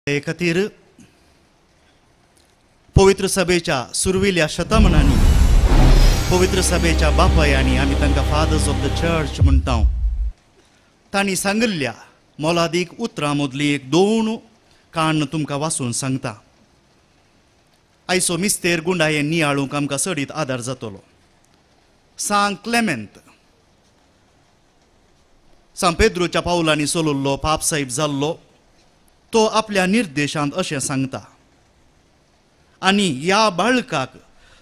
ते खातीर पवित्र सभेच्या सुरवेल्या शतमानांनी पवित्र सभेच्या बापायांनी, आमी तांकां फादर्स ऑफ the church म्हणटा, तांणी सांगिल्ल्या मोलादीक उतरां मदली एक दोन काण तुमकां वाचून सांगता. आयचो मिस्तेर गुंडाये नियाळूंक आमकां चडीत आदार जातलो. सांग क्लेमेंत सांग पेद्रोच्या पावलांनी सोलल्लो पाप साहेब जाल्लो तो आपल्या निर्देशांत अशें सांगता, आनी ह्या बाळकाक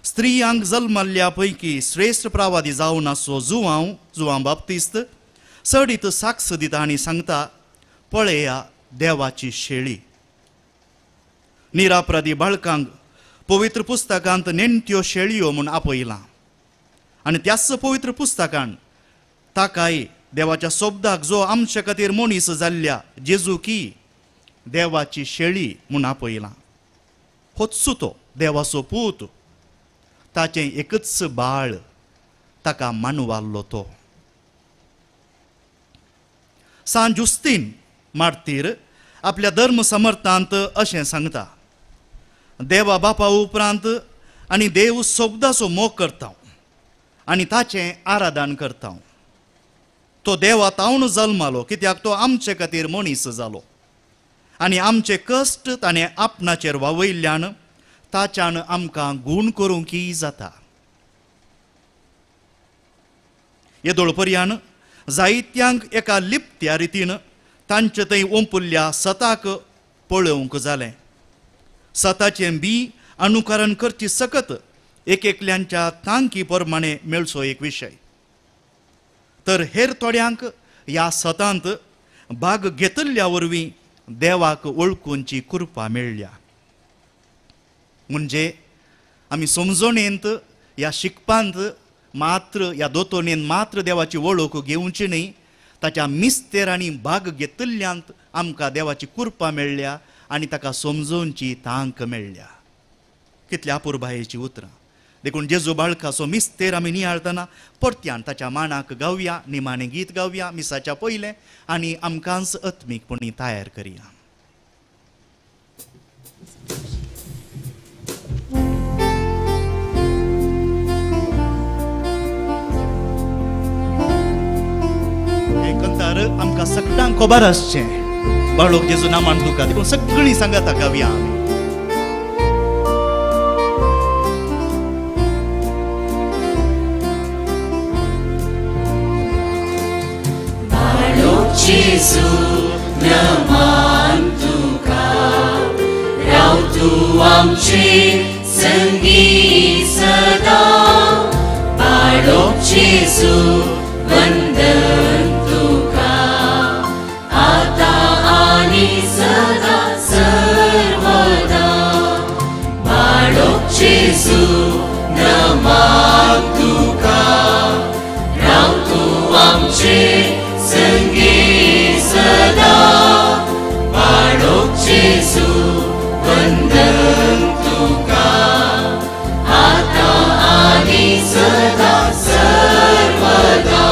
स्त्रियांक जल्मल्ल्या पैकी श्रेश्ठ प्रावादी जावन आसचो जुवांव जुवां बाप्तिस्त चडीत साक्ष दिता आनी सांगता, पळया देवाची शेळी. निरापराधी बाळकांक पवित्र पुस्तकांत नेणत्यो शेळयो म्हूण आपयलां आनी त्याच पवित्र पुस्तकान ताकाय देवाच्या शब्दाक जो आमचे खातीर मनीस जाल्ल्या जेजू की देवाची शेळी म्हूण आपयलां. होच तो देवाचो पूत, ताचें एकच बाळ ताका मानवाल्लो तो. सांत जुस्तीन मार्तीर आपल्या धर्म समर्थांत अशें सांगता, देवा बापा उपरांत आनी देव शब्दाचो मोग करता आनी ताचें आराधन करता. तो देवा तावन जल्मालो कित्याक तो आमचे खातीर मनीस जालो आनी आमचे कश्ट ताणें आपणाचेर वावयल्ल्यान ताच्यान आमकां गूण करूंक जाता. येदोळ पर्यान जायत्यांक एका लिप्त्या रितीन तांचे थंय ओंपुल्ल्या सताक पळोवंक जालें. सताचें बी अनुकरण करची सकत एक एकल्यांच्या तांकी प्रमाणे मेळचो एक विशय, तर हेर थोड्यांक ह्या सतांत भाग घेतल्ल्या वरवीं देवाक वळखूंची कृपा मेळ्ळ्या. म्हणजे आमी समजणेंत ह्या शिकपांत मात्र ह्या दोतोनेन मात्र देवाची वळख घेवची न्ही, ताच्या मिस्तेरांनी भाग घेतल्ल्यांत आमकां देवाची कृपा मेळ्ळ्या आनी ताका समजोवची तांक मेळ्ळ्या. कितल्या अपुरबायेची उतरां. देखून जेजू बाळकाचो मिस्तेर आमी नियाळतना परत्यान ताच्या मानाक गावया, निमाणें गीत गावया मिसाच्या पयलें आनी आमकांच आत्मीकपणी तयार करया. हें कंतार आमकां सगळ्यांक खबर आसचें, बाळोक जेजू नामान तुका, देखून सगळीं सांगाता गावया आमी. जेजू नमान तुका, राव तूं आमचे संगी सदा. बाळोक जेजू वंदन तुका, आतां आनी सदा सर्वदा. बाळोक जेजू नमान तुका, राव तूं आमचे संगी सदा. बाळोक जेजू वंदन तुका, आतां आनी सदा सर्वदा.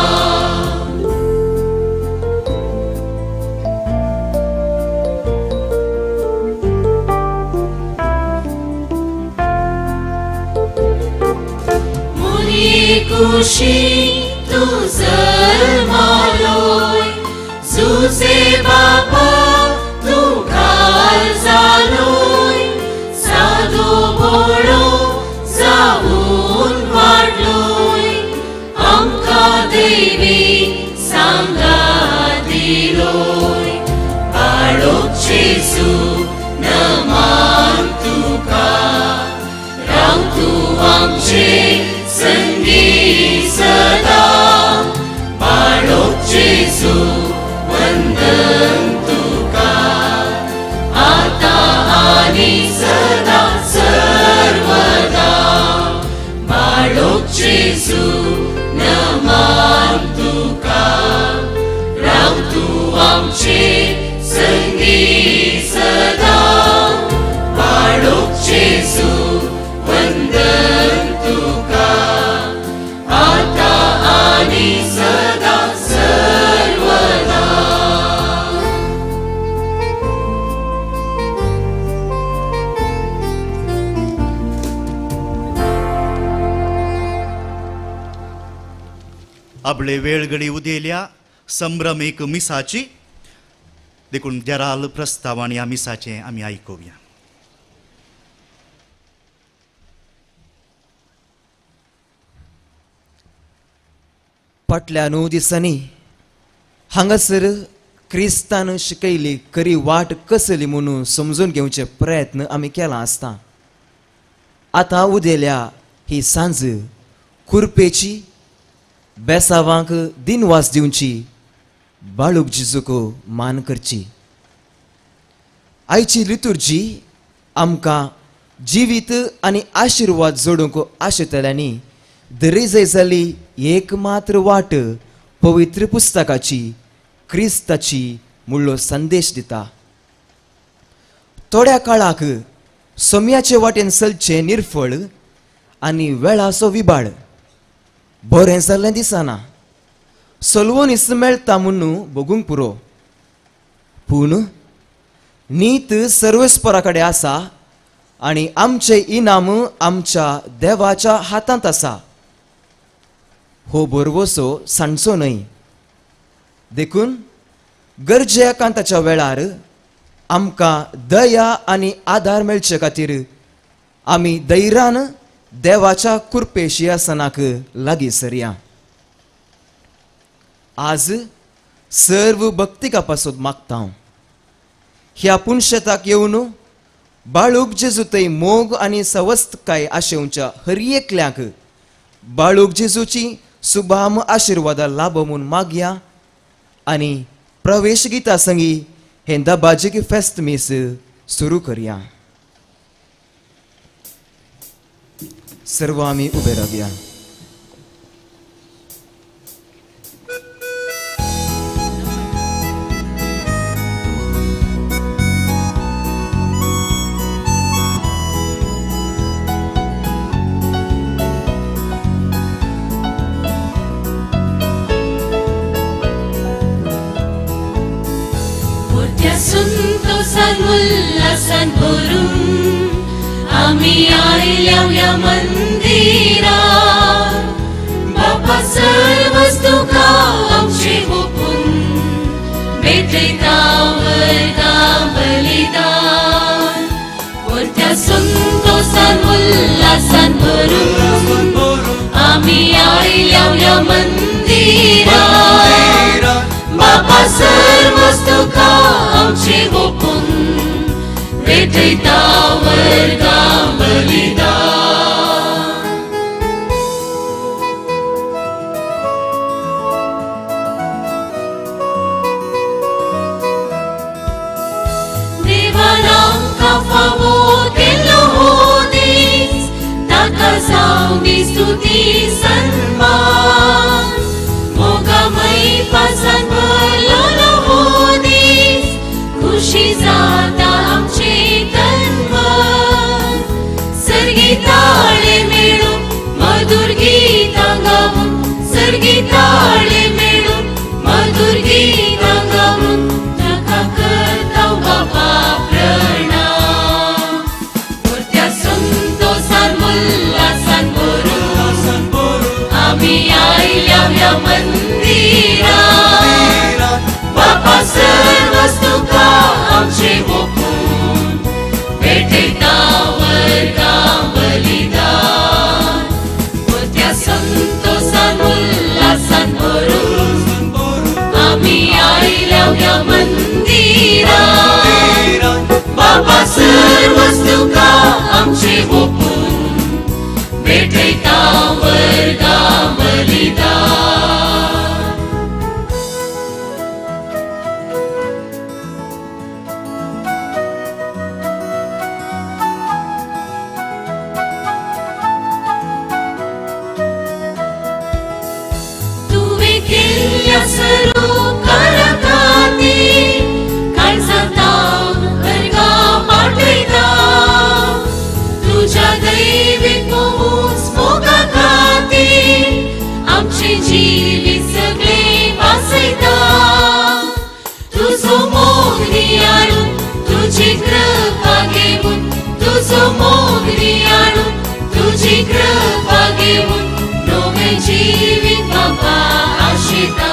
मुनी कुशी तूं जल्मालोय, जुजे बापा तूं घाल जालोय, सादो भोळो जावन वाडलोय, आमकां देवी सांगात दिलोय. बाळोक जेजू नमान तुका, राव तूं आमचे संगी सदा. बाळोक जेजू वंदन तुका, आतां आनी सदा सर्वदा. बाळोक जेजू नमान तुका, राव तूं आमचे संगी सदा. बाळोक जेजू वंदन तुका, आतां आनी सदा सर्वदा. बाबले वेळगडी उदेल्या संभ्रमीक मिसाची देखून जेराल प्रस्ताव आनी ह्या मिसाचें आमी आयकुया. फाटल्या 9 दिसांनी हांगासर क्रिस्तान शिकयली खरी वाट कसली म्हणून समजून घेवचे प्रयत्न आमी केला आसता. आतां उदेल्या ही सांज कुरपेची बेसावांक दिनवास दिवची बाळूक जिजूक मान करची. आयची लितुर्जी आमकां जिवीत आनी आशिर्वाद जोडूंक आशेतल्यांनी दरेजय जाली एक मात्र वाट पवित्र पुस्तकाची क्रिस्ताची मुळ्ळो संदेश दिता. थोड्या काळाक सोम्याचे वाटेन चलचें निर्फळ आनी वेळाचो विबाळ बरें जाल्लें दिसना. सलवनीस मेळटा म्हणून भोगूंक पुरो, पूण नीत सर्वेस्परा कडेन आसा आनी आमचें इनाम आमच्या देवाच्या हातांत आसा. हो भरवसो सांडचो न्हय. देखून गरजे एकांताच्या वेळार आमकां दया आनी आदार मेळचे खातीर आमी धैर्यान देवाच्या कुरपेशी आसनाक लागीं सरया. आज सर्व भक्तिका पासून मागता हांव ह्या पुनशेताक येवन बाळूक जेजू थंय मोग आनी सवस्तकाय आशेवच्या हर एकल्याक बाळूक जेजूची सुभाम आशिर्वादा लाभ म्हूण मागया आनी प्रवेश गीता संगी हें दबाजीक फेस्त मीस सुरू करया. सर्व आमी उबे रावया. संतोषान उल्हासान भरून आमी आयल्या ह्या मंदिरात. बापा सर्वच तुका आमचें ओपून भेटयता वर्गां बलिदान. मोठ्या संतोषान उल्हासान भरून आमी आयल्या ह्या मंदिरात. बापा सर्वच तुका आमचें ओपून भेटयता वर्गां बलिदान. देवान आमकां फावो केल्लो हो दीस, ताका जावं दी स्तुती सन्मान. मोगामय पासान भरलेलो हो दीस, खुशी जाता आमचें तन मन. सर्गी ताळे मेळून मधुर गीतां गावून, सर्गी ताळे मेळून मधुर गीतां गावून ताका करता बापा प्रणाम. मोठ्या संतोषान उल्हासान भरून आमी आयल्या ह्या मंदिरात. बापा सर्वच तुका आमचें ओपून भेटयता वर्गां बलिदान. मोठ्या संतोषान उल्हासान भरून आमी आयल्या ह्या मंदिरात. बापा सर्वच तुका आमचें ओपून भेटयता वर्गां बलिदान. तुवें केल्ल्या सरोकारा खातीर काळजांत वर्गां पाठयता. तुज्या दैवीक मोहूच मोगा खातीर आमचें जिवीत सगळें वाचयता. तुजो मोग नियाळून तुजी कृपा घेवन, तुजो मोग नियाळून तुजी कृपा घेवन नवें जिवीत बाबा पाठयता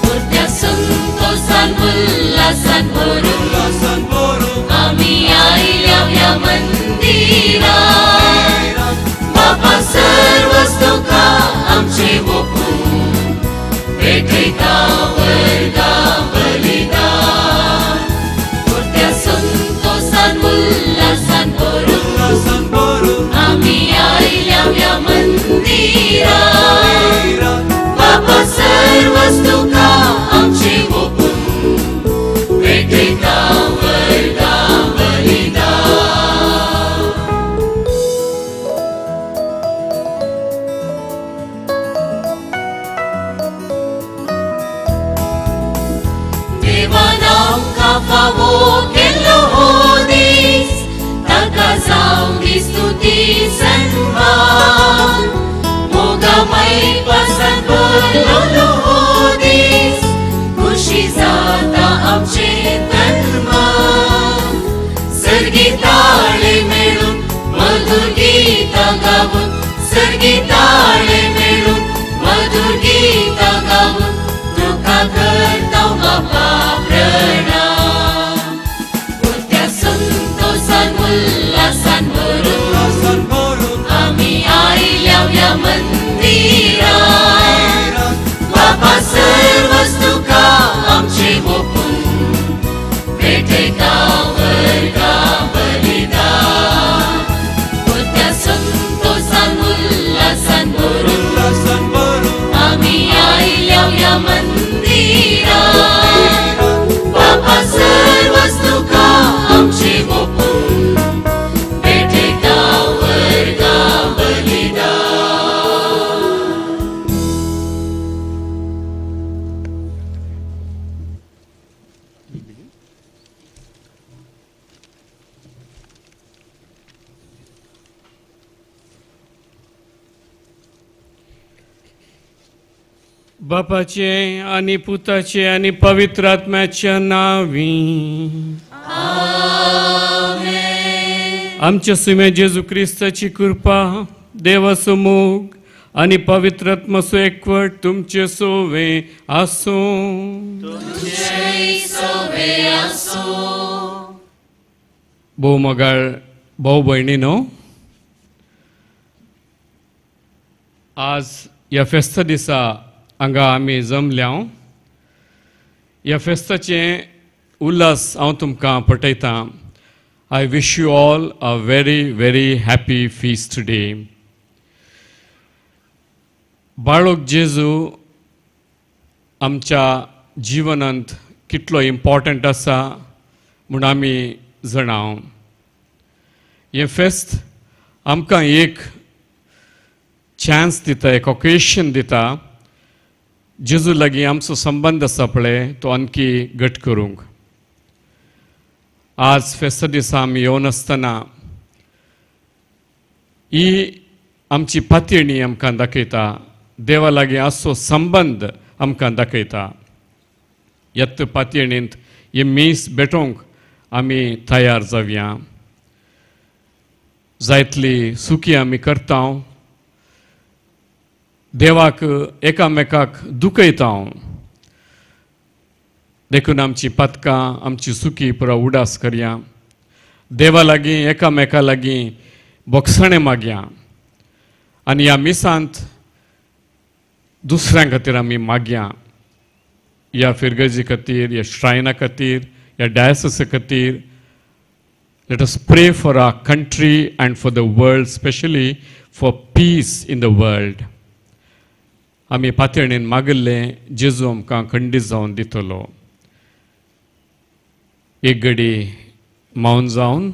पुरत्या संतोषान उल्हासान भरून आमी आयल्या ह्या मंदिरात बापा सर्वच तुका आमचे ओपून भेटयता वर्गा बलिदान पुरत्या संतोषान उल्हासान भरून आमी आयल्या ह्या मंदिरात बापा सर्वच तुका आमचे ओपून भेटयता वर्गा बलिदान. देवान आमकां फावो केल्लो हो दीस ताका जावं दी स्तुती सन्मान मोगामय पासान भरलेलो हो दीस खुशी जाता आमचें तन मन सर्गी ताळे मेळून मधुर गीतां गावून सर्गी ताळे मेळून मधुर गीतां गावून तुका करता बापा प्रणाम पुरत्या संतोषान उल्हासान भरून आमी आयल्या ह्या मंदिरात बापा सर्वच तुका आमचे ओपून भेटयता वर्गा बलिदान पुरत्या संतोषान उल्हासान भरून आमी आयल्या ह्या मंदिरात बापा सर्वच तुका आमचे ओपून भेटयता वर्गा बलिदान. बापाचे आनी पुताचे आनी पवित्र आत्म्याच्या नांवी आमच्या सुम्या जेजू क्रिस्ताची कृपा देवाचो मोग आनी पवित्र आत्माचो एकवट तुमचे सोवे आसूं. भोव मोगाळ भाव भयणीनो, आज ह्या फेस्ता दिसा हांगा आमी जमल्या. ह्या फेस्ताचें उल्हास हांव तुमकां पटयतां. I wish you all a very very happy feast day. बाळक जेजू आमच्या जिवनांत कितलो इम्पॉर्टंट आसा म्हूण आमी जाणां. हें फेस्त आमकां एक चान्स दिता, एक ओकेशन दिता जेजू लागीं आमचो संबंद आसा पळय तो आणखी घट करूंक. आज फेस्ता दिसा आमी येवन आसतना ही आमची पातयणी आमकां दाखयता, देवा लागीं आसचो संबंद आमकां दाखयता. येत पातयणींत हे मीस भेटोवंक आमी तयार जावया. जायतली सुखी आमी करता, देवाक एकामेकाक दुखयता, देखून आमची पातकां आमची सुखी पुरा उडास करया. देवा लागीं एकामेका लागीं बोगसणें मागया आनी ह्या मिसांत दुसऱ्यां खातीर आमी मागया, ह्या फिरगर्जी खातीर, ह्या श्रायना खातीर, ह्या डायसिसा खातीर. Let us pray for our country and for the world, specially for peace in the world. आमी पातयणीन मागिल्लें जेजू आमकां खंडीत जावन दितलो. एक घडी मावन जावन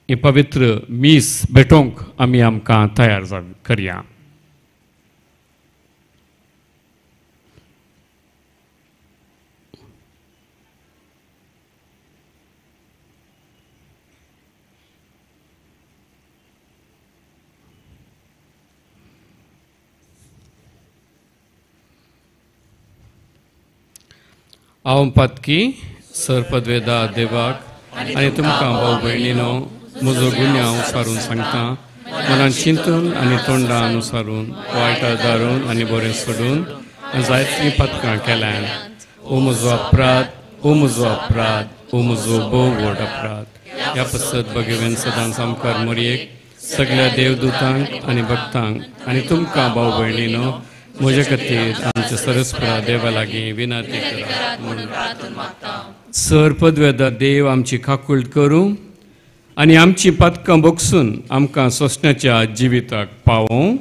ही पवित्र मीस भेटोवंक आमी आमकां तयार करया. हांव पातकी सर पदवेदा देवाक आनी तुमकां भाव भयणीनो म्हजो गुन्यांव सारून सांगता. मनान चिंतून आनी तोंडां अनुसारून वायट दारून आनी बरें सोडून जायतीं पथकां केल्यान. ओ म्हजो अपराध, ओ म्हजो अपराध, ओ म्हजो भोव व्हड अपराध. ह्या पसत भगवेन सदांच आमकार मोरयेक सगळ्या देवदूतांक आनी भक्तांक आनी तुमकां भाव भयणीनो म्हज्या खातीर आमच्या सरस्परा देवा लागीं विनंती करात म्हणून. सर पदवेदा देव आमची काकूळट करूं आनी आमची पदकां बगसून आमकां सोंसण्याच्या जिविताक पावोवं.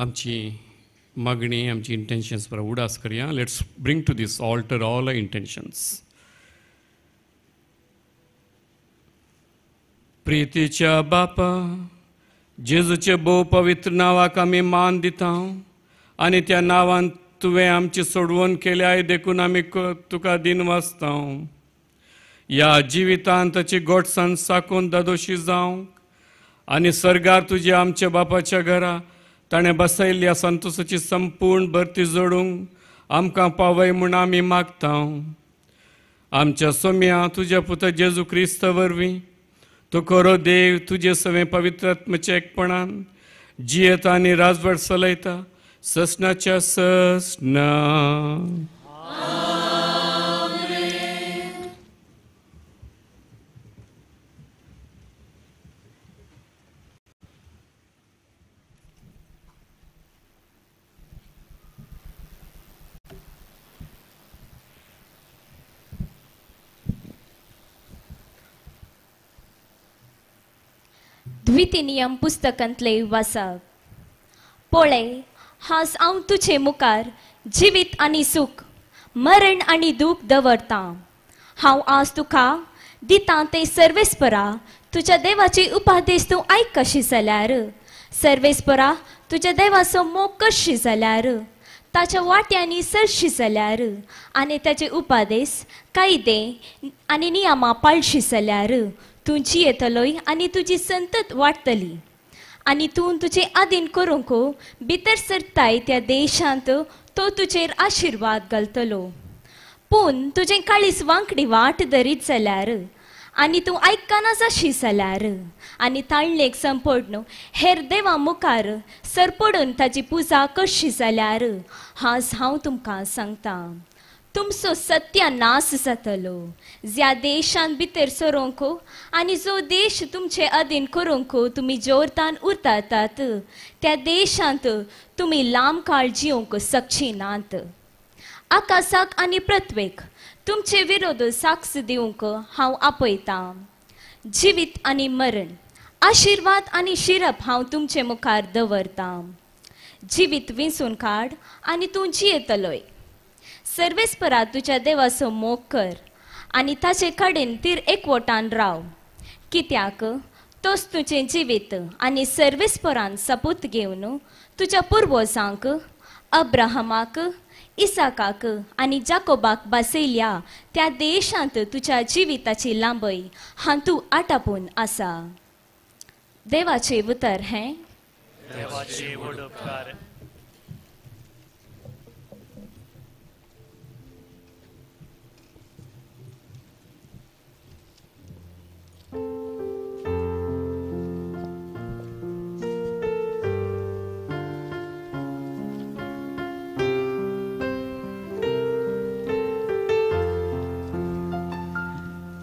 आमची मागणी, आमची इंटेन्शन्स बरा उडास करया. Let's bring to this altar all our intentions. प्रितीच्या बापा, जेजूचे भोव पवित्र नांवाक आमी मान दिता आनी त्या नांवान तुवें आमची सोडवण केल्याय देखून आमी तुका दिन वाचता. ह्या जिवितांत ताची गोडसाण साकून दादोशी जावंक आनी सर्गार तुज्या आमच्या बापाच्या घरा ताणें बसयल्ल्या संतोसाची संपूर्ण भरती जोडूंक आमकां पावय म्हूण आमी मागता. आमच्या सोम्या तुज्या पुता जेजू क्रिस्त वरवीं तूं खरो देव तुजे सवें पवित्रात्मच्या एकपणान जियेता आनी राजवट चलयता ससनाच्या ससना. द्वितीनियम पुस्तकांतले वाचप. पळय हांव हांव तुजे मुखार जिवीत आनी सूख, मरण आनी दूख दवरतां. हांव आज तुका दितां ते सर्वेस्परा तुज्या देवाची उपादेश तूं आयक कशी जाल्यार, सर्वेस्परा तुज्या देवाचो मोग कशी जाल्यार, ताच्या वाट्यांनी सरशी जाल्यार आनी ताचे उपादेश कायदे आनी नियमां पाळशी जाल्यार तूं जियेतलोय आनी तुजी संतत वाडटली आनी तूं तुजे आदीन करूंक भितर सरताय त्या देशांत तो तुजेर आशिर्वाद घालतलो. पूण तुजें काळीज वांकडी वाट धरीत जाल्यार आनी तूं आयकना जाशी जाल्यार आनी ताळणेक संपडन हेर देवा मुखार सरपडून ताची पुजा करशी जाल्यार हांव हांव तुमकां सांगता तुमचो सत्यानाश जातलो. ज्या देशांत भितर सरोंक आनी जो देश तुमचे अधीन करूंक तुमी जोरतान उरतात त्या देशांत तुमी लांब काळ जिवंक शकची नात. आकाशाक आनी पृथ्वेक तुमचे विरोध साक्ष दिवंक हांव आपयतां. जिवीत आनी मरण, आशिर्वाद आनी शिरप हांव तुमचे मुखार दवरतां. जिवीत विंचून काड आनी तूं जियेतलोय. सर्वेस्परा तुज्या देवाचो मोग कर आनी ताचे कडेन तीर एकवटान राव, कित्याक तोच तुजें जिवीत आनी सर्वेस्परान सपूत घेवन तुज्या पुर्वजांक अब्राहमाक, इसाकाक आनी जाकोबाक बसयल्या त्या देशांत तुज्या जिविताची लांबय हातूं आटापून आसा. देवाचें उतर हें. देवाचे व्हड उपकार.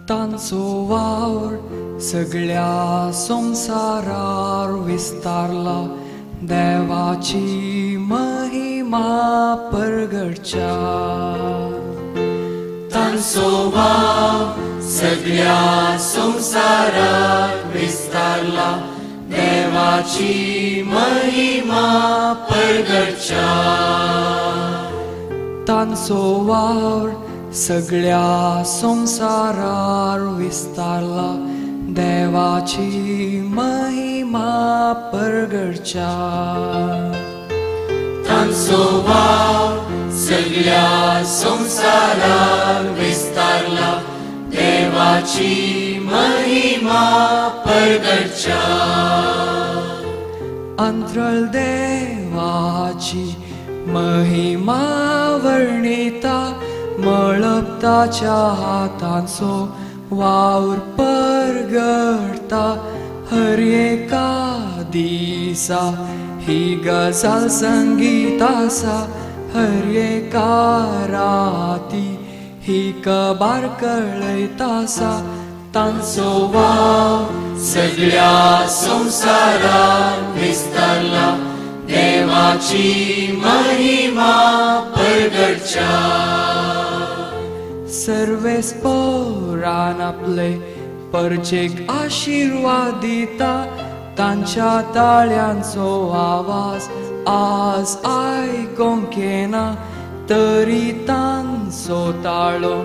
तांचो वावर सगळ्या संवसारार विस्तारला, देवाची महिमा परगडच्या. तांचो वावर सगळ्या संवसारार विस्तारला, देवाची महिमा परगडच्या. तांचो वावर सगळ्या संवसारार विस्तारला, देवाची महिमा परगडच्या. तांचो वावर सगळ्या संवसारार विस्तारला, देवाची महिमा परगडच्या. अंतरळ देवाची महिमा वर्णिता, मळब ताच्या हातांचो वावर परगडटा. हर एका दिसा ही गजाल संगीत आसा, हर एका राती ही कबार कळयता आसा. तांचो वावर सगळ्या संवसारार विस्तारला, देवाची महिमा परगडच्या. सर्वेस्परान आपले परचेक आशिर्वाद दिता, तांच्या ताळ्यांचो आवाज आज आयकोंक येना, तरी तांचो ताळो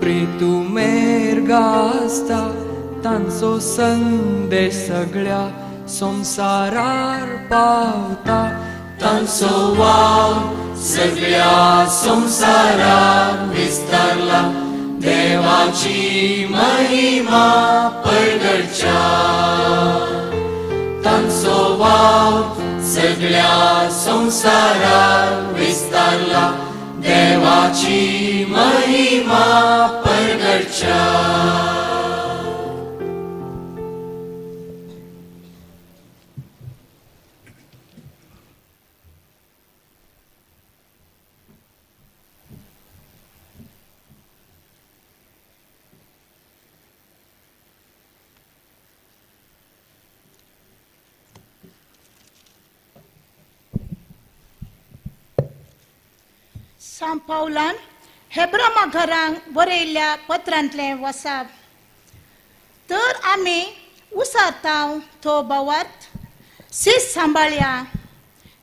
प्रितुमेर गाजता. तांचो संदेश सगळ्या संवसारार पावता. तांचो वावर सगळ्या संवसारार विस्तारला, देवाची महिमा परगडच्या. तांचो वावर सगळ्या संवसारार विस्तारला देवाची महिमा परगटच्या. सांत पावलान हेब्रामा घरांक बरयल्ल्या पत्रांतलें वसाप. तर आमी उसारतांव तो भावार्थ सीस सांबाळया,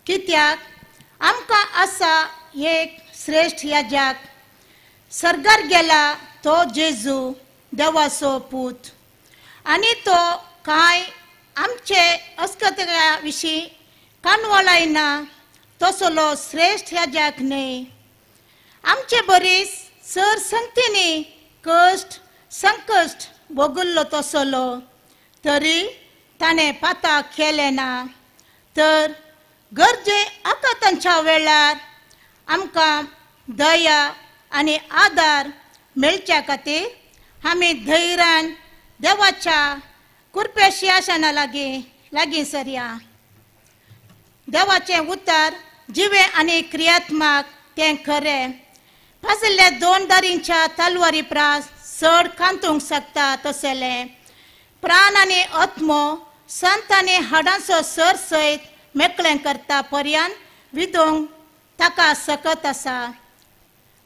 कित्याक आमकां आसा एक श्रेश्ठ याजक, सर्गार गेला तो जेजू देवाचो पूत, आनी तो कांय आमचे अस्कत्या विशीं कानवळायना तसलो श्रेश्ठ याजक न्हय. आमचे बरीच सर संगतींनी कश्ट संकश्ट भोगल्लो तसलो, तरी ताणें पाता केलें ना. तर गरजे आकातांच्या वेळार आमकां दया आनी आदार मेळच्या खातीर आमी धैर्यान देवाच्या कृपे शिंहासना लागीं लागीं सरया. देवाचें उतर जिवें आनी क्रियात्मक तें खरें, पाजल्ल्या दोन दारींच्या तलवारी प्रास चड कांतूंक शकता तसलें प्राण आनी आत्मो संत आनी हाडांचो सर सयत मेकळें करता पर्यंत विदोंक ताका सकत आसा.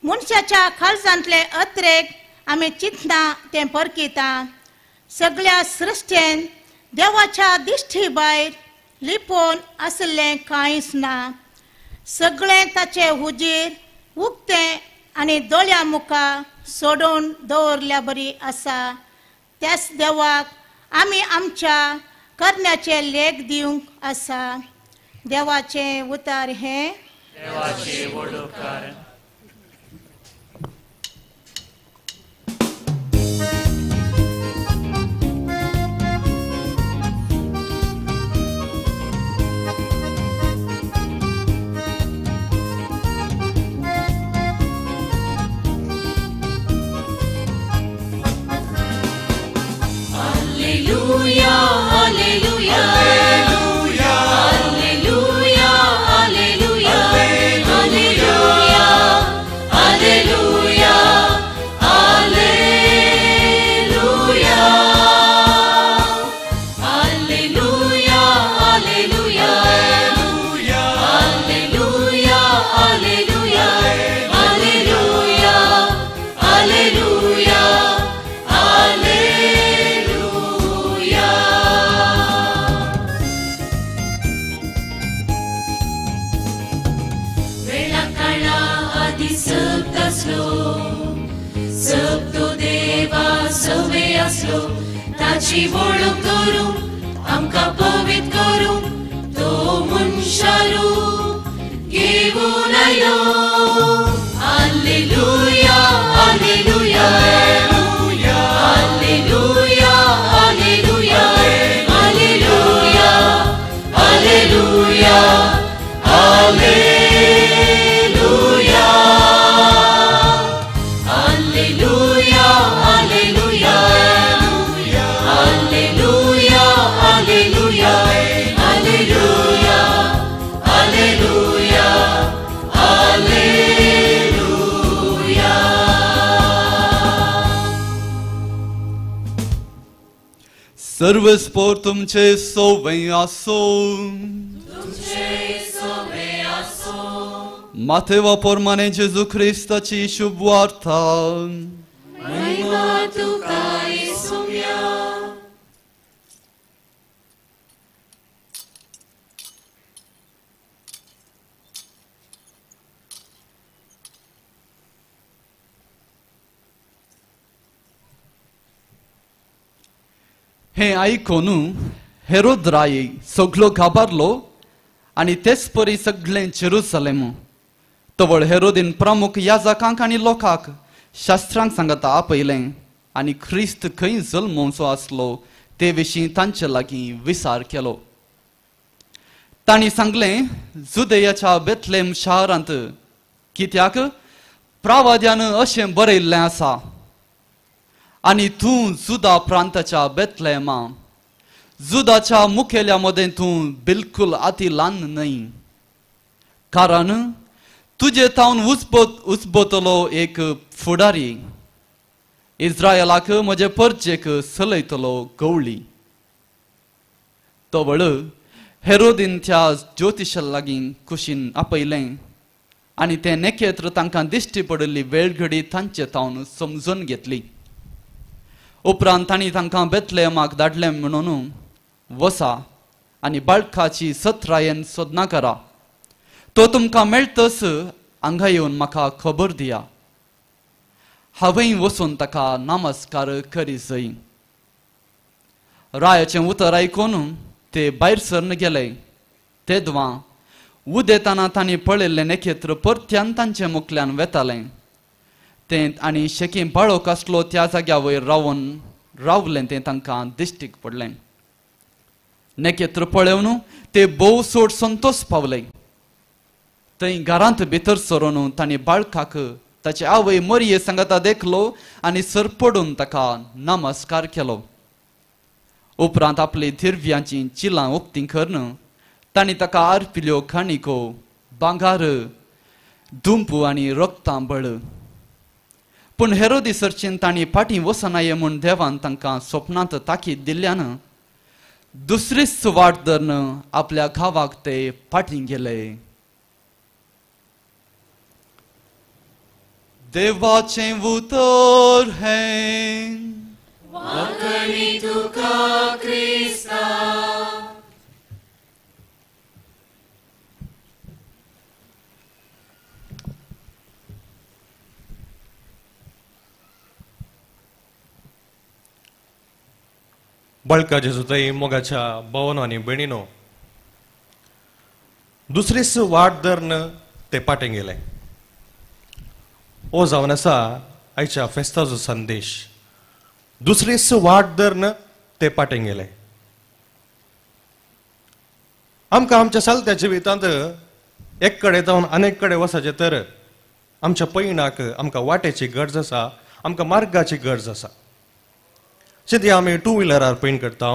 मनशाच्या काळजांतले अत्रेक आमी चिंतना तें परकिता. सगळ्या सृश्टेन देवाच्या दिश्टी भायर लिपोवन आशिल्लें कांयच ना. सगळें ताचे हुजीर उक्तें आनी दोळ्या मुखार सोडून दवरल्या बरी आसा. त्याच देवाक आमी आमच्या करण्याचे लेख दिवंक आसा. देवाचें उतर हें देवाचे व्हड उपकार. Alleluia, alleluia, alleluia, alleluia, alleluia, alleluia, alleluia, alleluia, alleluia, alleluia, alleluia, alleluia, alleluia. ताची वळख करूं आमकां पवित्र करूं तो मनशारू घेवन आयलो. Alleluia, alleluia, alleluia, alleluia, alleluia, alleluia, alleluia, alleluia, alleluia, alleluia, alleluia, alleluia, alleluia, alleluia. सर्वस्पोर तुमचे सोवे आसो, तुमचे सोवे आसो. माथेवा पोरमाने जेजू ख्रिस्ताची शुभ वार्ता. महिमा तुका येसुम्या. हें आयकून हेरोद राय सगलो घाबरलो आनी तेच परी सगळें जेरुसलेम. तवळ हेरोदीन प्रमुख याजकांक आनी लोकांक शास्त्रांक सांगता आपयलें आनी ख्रिस्त खंय जल्मोवचो आसलो ते विशीं तांचे लागीं विचार केलो. तांणी सांगलें, जुदेयाच्या बेथलेम शारांत, कित्याक प्रावाद्यान अशें बरयल्लें आसा, आनी तूं जुदा प्रांताच्या बेथलेमा, जुदाच्या मुखेल्या मदें तूं बिलकुल आती ल्हान न्हय, कारण तुजे तावन उचबतलो एक फुडारी, इस्रायलाक म्हजे परजेक चलयतलो गवळी. तवळ हेरोदीन त्या ज्योतिशा लागीं कुशीन आपयलें आनी तें नखेत्र तांकां दिश्टी पडिल्ली वेळ घडी तांचे तावन समजून घेतली. उपरांत तांणी तांकां बेथलेमाक धाडलें म्हणून, वसा आनी बाळकाची सत्रायेन सोदना करा, तो तुमकां मेळतच हांगा येवन म्हाका खबर दिया, हांवें वचून ताका नमस्कार करी जय. रायाचें उतर आयकून ते भायर सरन गेले. तेदवां उदेताना तांणी पळयल्लें नखेत्र परत्यान तांचे मुखल्यान वेतालें. तें आनी शेकी बाळोक आसलो त्या जाग्या वयर रावन रावलें तें तांकां दिश्टीक पडलें. नखेत्र पळोवन ते भोव चड संतोश पावले. थंय घरांत भितर सरून तांणी बाळकाक ताचे आवय मरये सांगाता देखलो आनी सरपडून ताका नमस्कार केलो. उपरांत आपली दिर्व्यांची चिलां उक्तीं करून तांणी ताका आरपिल्यो खाणिको, भांगार, दुंपू आनी रक्तांबळ. पूण हेरोदी सरचेन तांणी फाटीं वचनाये म्हूण देवान तांकां स्वप्नांत ताकीद दिल्ल्यान दुसरीच वाट धरून आपल्या गांवाक ते फाटीं गेले. देवाचें उतर हें. वाकणी तुका क्रिस्ता. बळका जेजुताई मोगाच्या भावानो आनी भयणीनो, दुसरीच वाट धरून ते पाटें गेले. ओ जावन आसा आयच्या फेस्ताचो संदेश. दुसरीच वाट धरून ते पाटें गेले. आमकां आमच्या चलत्या जिवितांत एक कडेन जावन अनेक कडेन वचचें तर आमच्या पयणाक आमकां वाटेची गरज आसा, आमकां मार्गाची गरज आसा. शेती आमी टू व्हिलरार पयण करता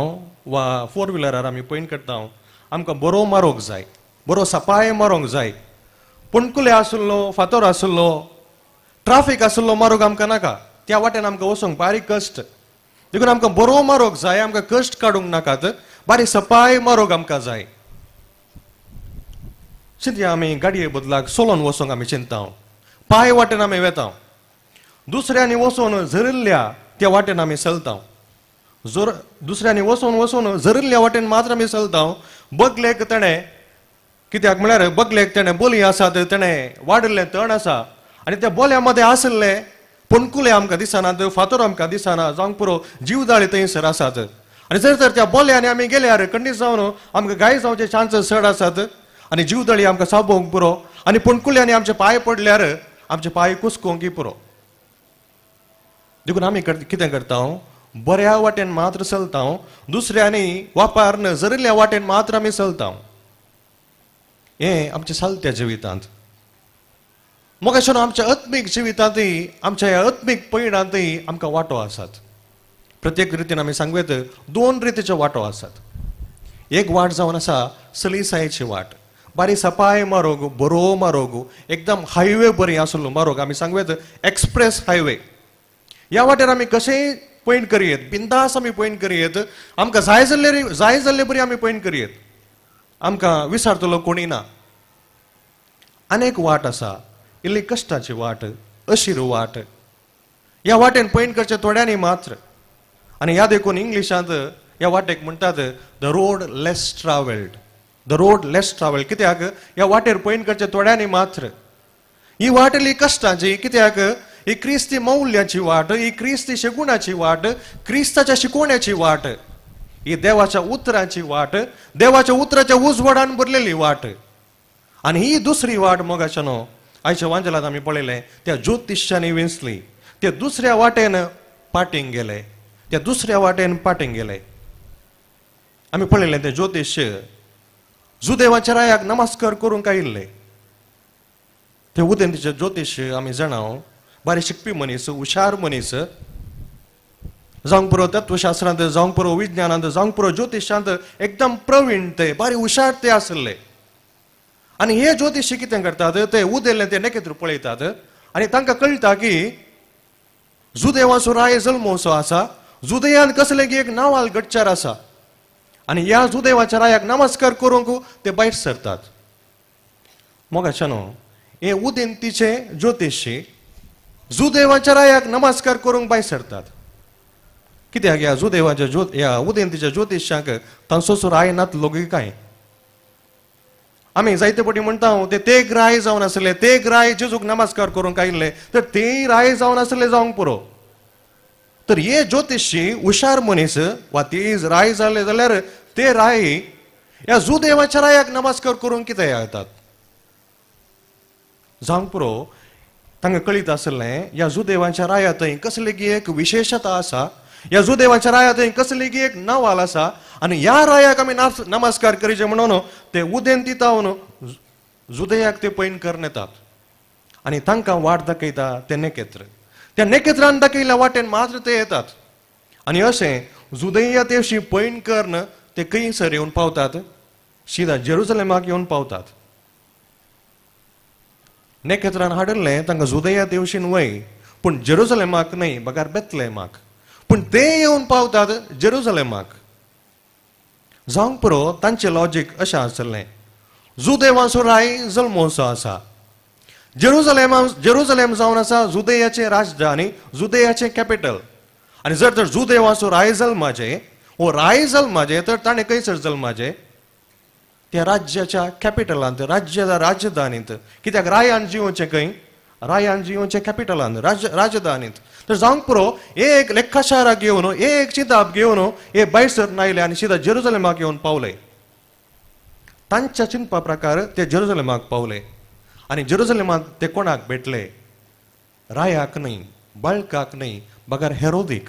वा फोर व्हिलरार आमी पयण करता, आमकां बरो मारोंक जाय, बरो सपाय मारोंक जाय. पणकुले आशिल्लो, फातोर आशिल्लो, ट्राफीक आशिल्लो मारोग आमकां नाका. त्या वाटेन आमकां वचूंक बारीक कश्ट, देखून आमकां बरो मारोग जाय, आमकां कश्ट काडूंक नाकात, बारीक सपाय मारोग आमकां जाय. चिंतया आमी गाडये बदलाक सोलोन वचूंक आमी चिंता, पांय वाटेन आमी वेता, दुसऱ्यांनी वचून झरिल्ल्या त्या वाटेन आमी चलता. जोर दुसऱ्यांनी वचून वचून झरिल्ल्या वाटेन मात्र आमी चलता. बगलेक तेणें कित्याक म्हळ्यार बगलेक तेणें बोली आसात, तेणें वाडिल्लें तण आसा आनी त्या बोल्या मदें आशिल्ले पणकुले आमकां दिसनात, फातोर आमकां दिसना, जावंक पुरो जीवदाळी थंयसर आसात. आनी जर तर त्या बोल्यांनी आमी गेल्यार खंडीत जावन आमकां गाय जावचे चान्सीस चड आसात आनी जीवदाळी आमकां साबोवंक पुरो आनी पणकुल्यांनी आमचे पांय पडल्यार आमचे पांय कुसकोवंक पुरो. देखून आमी कितें करता, बऱ्या वाटेन मात्र चलता, दुसऱ्यांनी वापारन जरिल्ल्या वाटेन मात्र आमी चलता. हें आमच्या चलत्या जिवितांत. मग आमच्या आत्मीक जिवितांतय, आमच्या ह्या आत्मीक पयणांतय आमकां वांटो आसात. प्रत्येक रितीन आमी सांगू येत दोन रितीच्यो वांटो आसात. एक वाट जावन आसा सलीसायेची वाट, बारीक सपाय मारोग, बरो मारोग, एकदम हायवे बरी आसलो मारोग, आमी सांगू येत एक्सप्रेस हायवे. ह्या वाटेर आमी कशेंय पयण करयेत, बिंदास आमी पयण करयेत, आमकां जाय जाल्ले जाय जाल्ले बरी आमी पयण करयेत, आमकां विसारतलो कोणी ना. अनेक वाट आसा, इल्ली कश्टाची वाट, अशीर वाट. ह्या वाटेन पयण करचें थोड्यांनी मात्र. आनी ह्या देखून इंग्लिशांत ह्या वाटेक म्हणटात the road less travelled. The road less travelled कित्याक ह्या वाटेर पयण करचें थोड्यांनी मात्र. ही वाट इल्ली कश्टांची कित्याक ही क्रिस्ती मौल्याची वाट, ही क्रिस्ती शेगुणाची वाट, क्रिस्ताच्या शिकोवण्याची वाट, ही देवाच्या उतराची वाट, देवाच्या उतराच्या उजवाडान भरलेली वाट. आनी ही दुसरी वाट मोगाच्या न्हू आयच्या वांजलांत आमी पळयलें त्या ज्योतिश्यांनी विंचली, ते दुसऱ्या वाटेन पाटींग गेले, त्या दुसऱ्या वाटेन पाटींग गेले. आमी पळयलें ते ज्योतिश जुदेवाच्या रायाक नमस्कार करूंक आयिल्ले. ते उदेंतीचे ज्योतिश आमी जाणा, बारी शिकपी मनीस, हुशार मनीस, जावंक पुरो तत्वशास्त्रांत, जावंक पुरो विज्ञानांत, जावंक पुरो ज्योतिशांत एकदम प्रवीण ते, बारी हुशार ते आसले. आनी हे ज्योतिशी कितें करतात, ते उदेल्ले ते नखेत्र पळयतात आनी तांकां कळटा की जुदेवाचो राय जल्मोसो आसा, जुदयान कसलें की एक नावाल गटचार आसा आनी ह्या जुदेवाच्या रायाक नमस्कार करूंक ते भायर सरतात. मोगाच्यानो, हे उदेंतीचे ज्योतिशी जुदेवाच्या रायाक नमस्कार करूंक भायर सरतात. कित्याक ह्या जुदेवाच्या ह्या उदेंतीच्या ज्योतिशांक तांचो राय नातलो काय? आमी जायते पटी म्हणटा ते ते राय जावन आसले, ते राय जेजूक नमस्कार करूंक आयिल्ले, तर ते राय जावन आसले जावंक पुरो. तर हे ज्योतिशी हुशार मनीस वा ते राय जाले जाल्यार ते राय ह्या जुदेवाच्या रायाक नमस्कार करूंक कितें येतात जावंक पुरो. तांकां कळीत आसलें ह्या जुदेवाच्या राया थंय कसली की एक विशेशता आसा, ह्या जुदेवाच्या राया थंय कसली की एक नवाल आसा आनी ह्या रायाक आमी नमस्कार करीचे म्हणून ते उदेंती तावन जुदयाक ते पैन करून येतात आनी तांकां वाट दाखयता ते नखेत्र. त्या नखेत्रान दाखयल्ल्या वाटेन मात्र ते येतात आनी अशें जुदया तेवशी पैन करून ते खंयसर येवन पावतात, शिदा जेरुसलेमाक येवन पावतात. नखेत्रान हाडिल्लें तांकां जुदया तेवशीन वय, पूण जेरुसलेमाक न्हय, बगार बेतलेमाक. पूण ते येवन पावतात जेरुसलेमाक. जावंक पुरो तांचें लॉजीक अशें आसलें, जुदेवाचो राय जल्मोसो आसा, जेरुसलेम जावन आसा जुदयाचें राजधानी, जुदयाचें कॅपिटल. आनी जर तर जुदेवाचो राय जल्माचें वो राय जल्माचें तर ताणें खंयसर जल्माचें? त्या राज्याच्या कॅपिटलांत, राज्याच्या राजधानींत. कित्याक रायान जिवचें खंय? रायान जिवचें कॅपिटलांत, राजधानींत. तर जावंक पुरो एक लेखाशाराक घेवन, एक चिंताप घेवन हे भायर सरून आयले आनी सिधा जेरुसलेमाक येवन पावले. तांच्या चिंतपा प्रकार ते जेरुसलेमाक पावले आनी जेरुसलेमांत ते कोणाक भेटले? रायाक न्हय, बाळकाक न्हय, बगर हेरोदीक.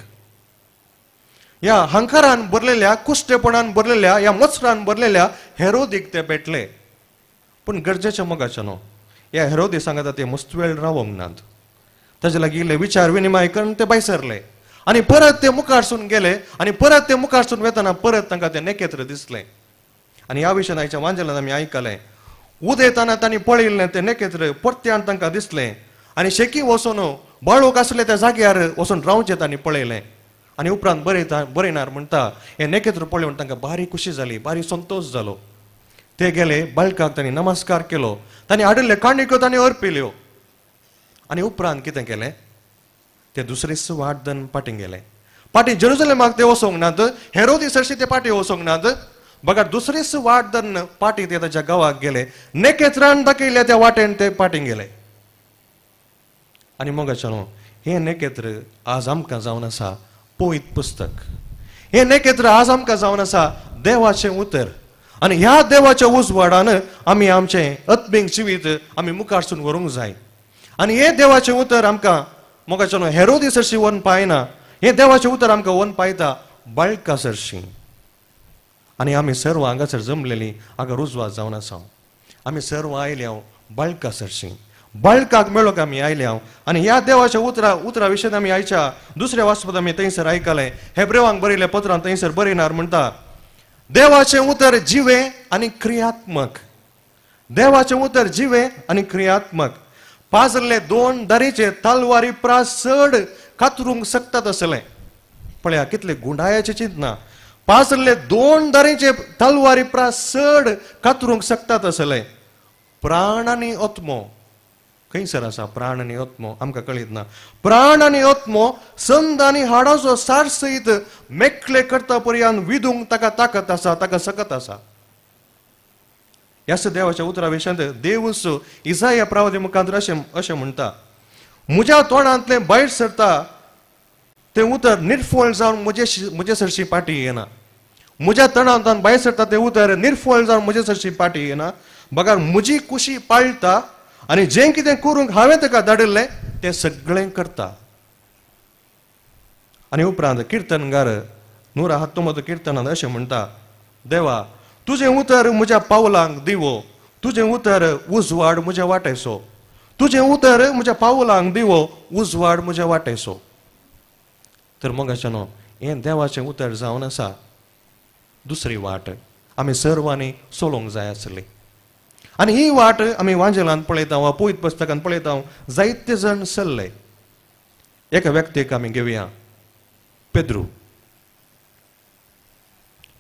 ह्या हंकारान भरलेल्या, कुश्टेपणान भरलेल्या, ह्या मत्सरान भरलेल्या हेरोदीक ते भेटले. पूण गरजेच्या मोगाचें न्हू, ह्या हेरोदी सांगता ते मस्त वेळ रावंक नात. ताजे लागीं इल्ले विचार विनिमय करून ते भायर सरले आनी परत ते मुखारसून गेले आनी परत ते मुखारसून वेतना परत तांकां तें नखेत्र दिसलें. आनी ह्या विशयान आयच्या वांजेलान आमी आयकलें, उदेताना तांणी पळयल्लें तें नखेत्र परत्यान तांकां दिसलें आनी शेकी वचून बाळूक आसले त्या जाग्यार वचून रावचें तांणी पळयलें. आनी उपरांत बरयणार म्हणटा हें नखेत्र पळोवन तांकां बारी खुशी जाली, बारी संतोश जालो. ते गेले, बाळकाक तांणी नमस्कार केलो, तांणी हाडिल्ले काणिक्यो तांणी अर्पिल्यो आनी उपरांत कितें केलें? ते दुसरेच वाट धरून फाटीं गेले. फाटीं जेरुसलेमाक ते वचोंक नात, हेरोदी सरशी ते फाटीं वचोंक नात, बघा दुसरेच वाट धरून फाटीं ते ताच्या गांवाक गेले. नखेत्रान दाखयल्या त्या वाटेन ते फाटीं गेले. आनी मोगाच्या न्हू, हें नखेत्र आज आमकां जावन आसा पवित्र पुस्तक, हें नखेत्र आज आमकां जावन आसा देवाचें उतर. आनी ह्या देवाच्या उजवाडान आमी आमचें आत्मीक जिवीत आमी मुखारसून व्हरूंक जाय. आनी हें देवाचें उतर आमकां मोगाच्या न्हू हेरोदी सरशी व्हरून पायना, हें देवाचें उतर आमकां व्हरून पायता बाळका सरशी. आनी आमी सर्व हांगासर जमलेली हांगा रुजवात जावन आसा, आमी सर्व आयल्या बाळका सरशी, बाळकाक मेळोंक आमी आयल्या. आनी ह्या देवाच्या उतरा विशयान आमी आयच्या दुसऱ्या वाचपांत आमी थंयसर आयकलें, हेब्रेवांक बरयल्ल्या पत्रान थंयसर बरयणार म्हणटा, देवाचें उतर जिवें आनी क्रियात्मक, देवाचें उतर जिवें आनी क्रियात्मक, पाजल्ले दोन दारीचे तलवारी प्रास चड कातरूंक शकतात असलें. पळया कितले गुंडायाचे चिंतना, पाजल्ले दोन दारीचे तलवारी प्रास चड कातरूंक शकतात असलें. प्राण आनी आत्मो खंयसर आसा? प्राण आनी आत्मो आमकां कळीत ना. प्राण आनी आत्मो संद आनी हाडाचो सार सयत मेकळे करता पर्यंत विदूंक ताका ताकत आसा, ताका सकत आसा. ह्याच देवाच्या उतरा विशयांत देवूच इजाया प्रवादी मुखांत अशें म्हणटा, म्हज्या तोंडांतलें भायर सरता तें उतर निर्फळ जावन म्हजे सरशी पाटी येना, म्हज्या तोंडांतल्यान भायर सरता तें उतर निर्फळ जावन म्हजे सरशी पाटी येना, बगर म्हजी कुशी पाळटा आनी जें कितें करूंक हांवें ताका धाडिल्लें तें सगळें करता. आनी उपरांत किर्तनगार 119 किर्तनांत अशें म्हणटा, देवा तुजें उतर म्हज्या पावलांक दिवो, तुजें उतर उजवाड म्हज्या वाटेसो, तुजें उतर म्हज्या पावलांक दिवो, उजवाड म्हज्या वाटेसो. तर मोगाच्यानो हें देवाचें उतर जावन आसा दुसरी वाट आमी सर्वांनी चलोवंक जाय आसली. आनी ही वाट आमी वांजेलान पळयता वा पवित्र पुस्तकान पळयता जायते जाण चल्ले. एका व्यक्तीक आमी घेवया, पेद्रू.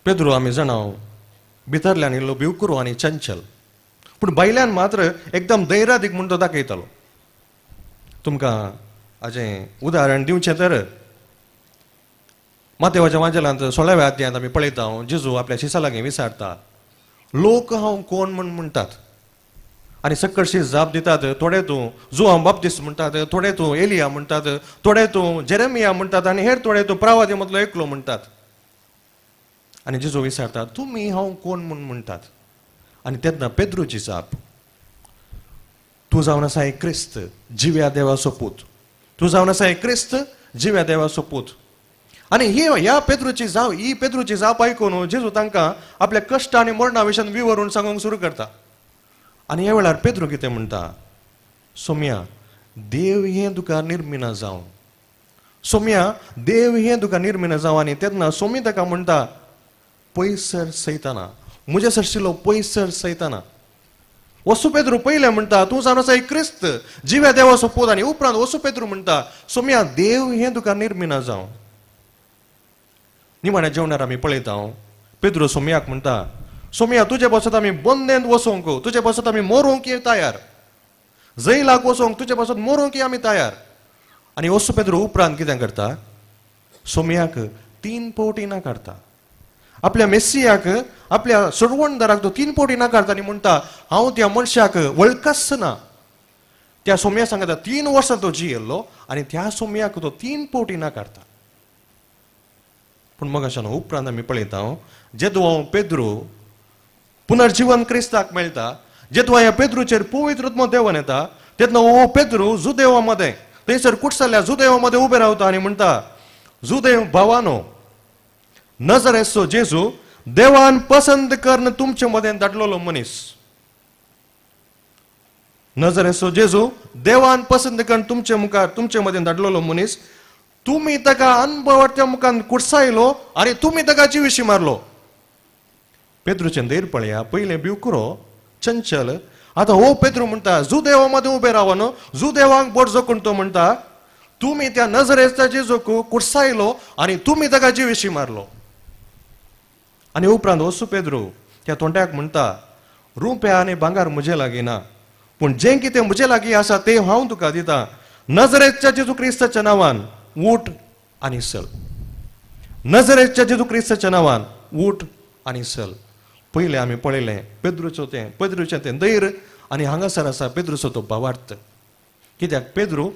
पेद्रू आमी जाणा भितरल्यान इल्लो भिवकुरो आनी चंचल, पूण भायल्यान मात्र एकदम धैर्यादीक म्हूण तो दाखयतालो. तुमकां हाजें उदाहरण दिवचें तर मातेवाच्या वांजेलांत 16व्या अध्यायांत आमी पळयता जेजू आपल्या शिसा लागीं विचारता, लोक हांव कोण म्हूण म्हणटात? आनी सकळशी जाप दितात, थोडे तूं जुआंव बाप्तीस्त म्हणटात, थोडे तूं एलिया म्हणटात, थोडे तूं जेरेमिया म्हणटात आनी हेर थोडे तूं प्रावादी मदलो एकलो म्हणटात. आनी जेजू विचारता, तुमी हांव कोण म्हूण म्हणटात? आनी तेन्ना पेद्रूची जाप, तूं जावन आसा एक क्रिस्त, जिव्या देवाचो पूत, तूं जावन आसा एक क्रिस्त, जिव्या देवाचो पूत. आनी ही ह्या पेद्रूची जाप, ही पेद्रूची जाप आयकून जेजू तांकां आपल्या कश्ट आनी मरणा विशयान विवरून सांगूंक सुरू करता. आनी ह्या वेळार पेद्रू कितें म्हणटा, सोम्या देव हें तुका निर्मिना जावं, सोम्या देव हें तुका निर्मिना जावं. आनी तेन्ना सोमी ताका म्हणटा, पयसर सैताना, म्हज्या सरशिलो पयसर सैताना. वसू पेद्रू पयलें म्हणटा, तूं जावन आसा एक क्रिस्त, जिव्या देवाचो पूत. आनी उपरांत वसू पेद्रू म्हणटा, सोम्या देव हें तुका निर्मिना जावं. निमाण्या जेवणार आमी पळयता पेद्रू सोम्याक म्हणटा, सोम्या तुजे पासत आमी बंदेंत वचोंक, तुजे पासत आमी मरोंक तयार, जैलाक वचोंक तुजे पासत मरोंक आमी तयार. आनी वसू पेद्रू उपरांत कितें करता, सोम्याक 3 फावटी ना काडटा, आपल्या मेस्सियाक, आपल्या सोडवणदाराक तो 3 फावटी ना काडटा आनी म्हणटा, हांव त्या मनशाक वळखच ना. त्या सोम्या सांगता 3 वर्सां तो जियेल्लो आनी त्या सोम्याक तो 3 फावटी ना काडटा. पूण मगाशान उपरांत आमी पळयता जेदो पेद्रू पुनर्जीवन क्रिस्ताक मेळटा, जेदो ह्या पेद्रूचेर पवित्र आत्मो देवन येता, तेन्ना हो पेद्रू जुदेवा मदें थंयसर कुटसल्ल्या जुदेवा मदें उबें रावता आनी म्हणटा, जुदेव भावानो, नजरेचो जेजू देवान पसंत करून तुमचे मदें धाडलेलो मनीस, नजरेचो जेजू देवान पसंत करून तुमचे मुखार तुमचे मदें धाडलेलो मनीस, तुमी ताका अनभवाच्या मुखान कुडसायलो आनी तुमी ताका जिविशी मारलो. पेद्रूचें धैर्य पळया, पयलें भिवकुरो चंचल, आतां हो पेद्रू म्हणटा जुदेवा मदें उबें रावन जुदेवांक बोट जोखून तो म्हणटा, तुमी त्या नजरेच्या जेजूक कुडसायलो आनी तुमी ताका जिविशी मारलो. आनी उपरांत वसू पेद्रू त्या तोंड्याक म्हणटा, रुप्या आनी भांगर म्हजे लागीं ना, पूण जें कितें म्हजे लागीं आसा तें हांव तुका दिता, नजरेच्या जेजू क्रिस्ताच्या नांवान ऊठ आनी चल, नजरेच्या जेजू क्रिस्ताच्या नांवान ऊठ आनी चल. पयलें आमी पळयलें पेद्रूचो तें, पेद्रूचें तें धैर्य आनी हांगासर आसा पेद्रूचो तो भावार्थ. कित्याक पेद्रू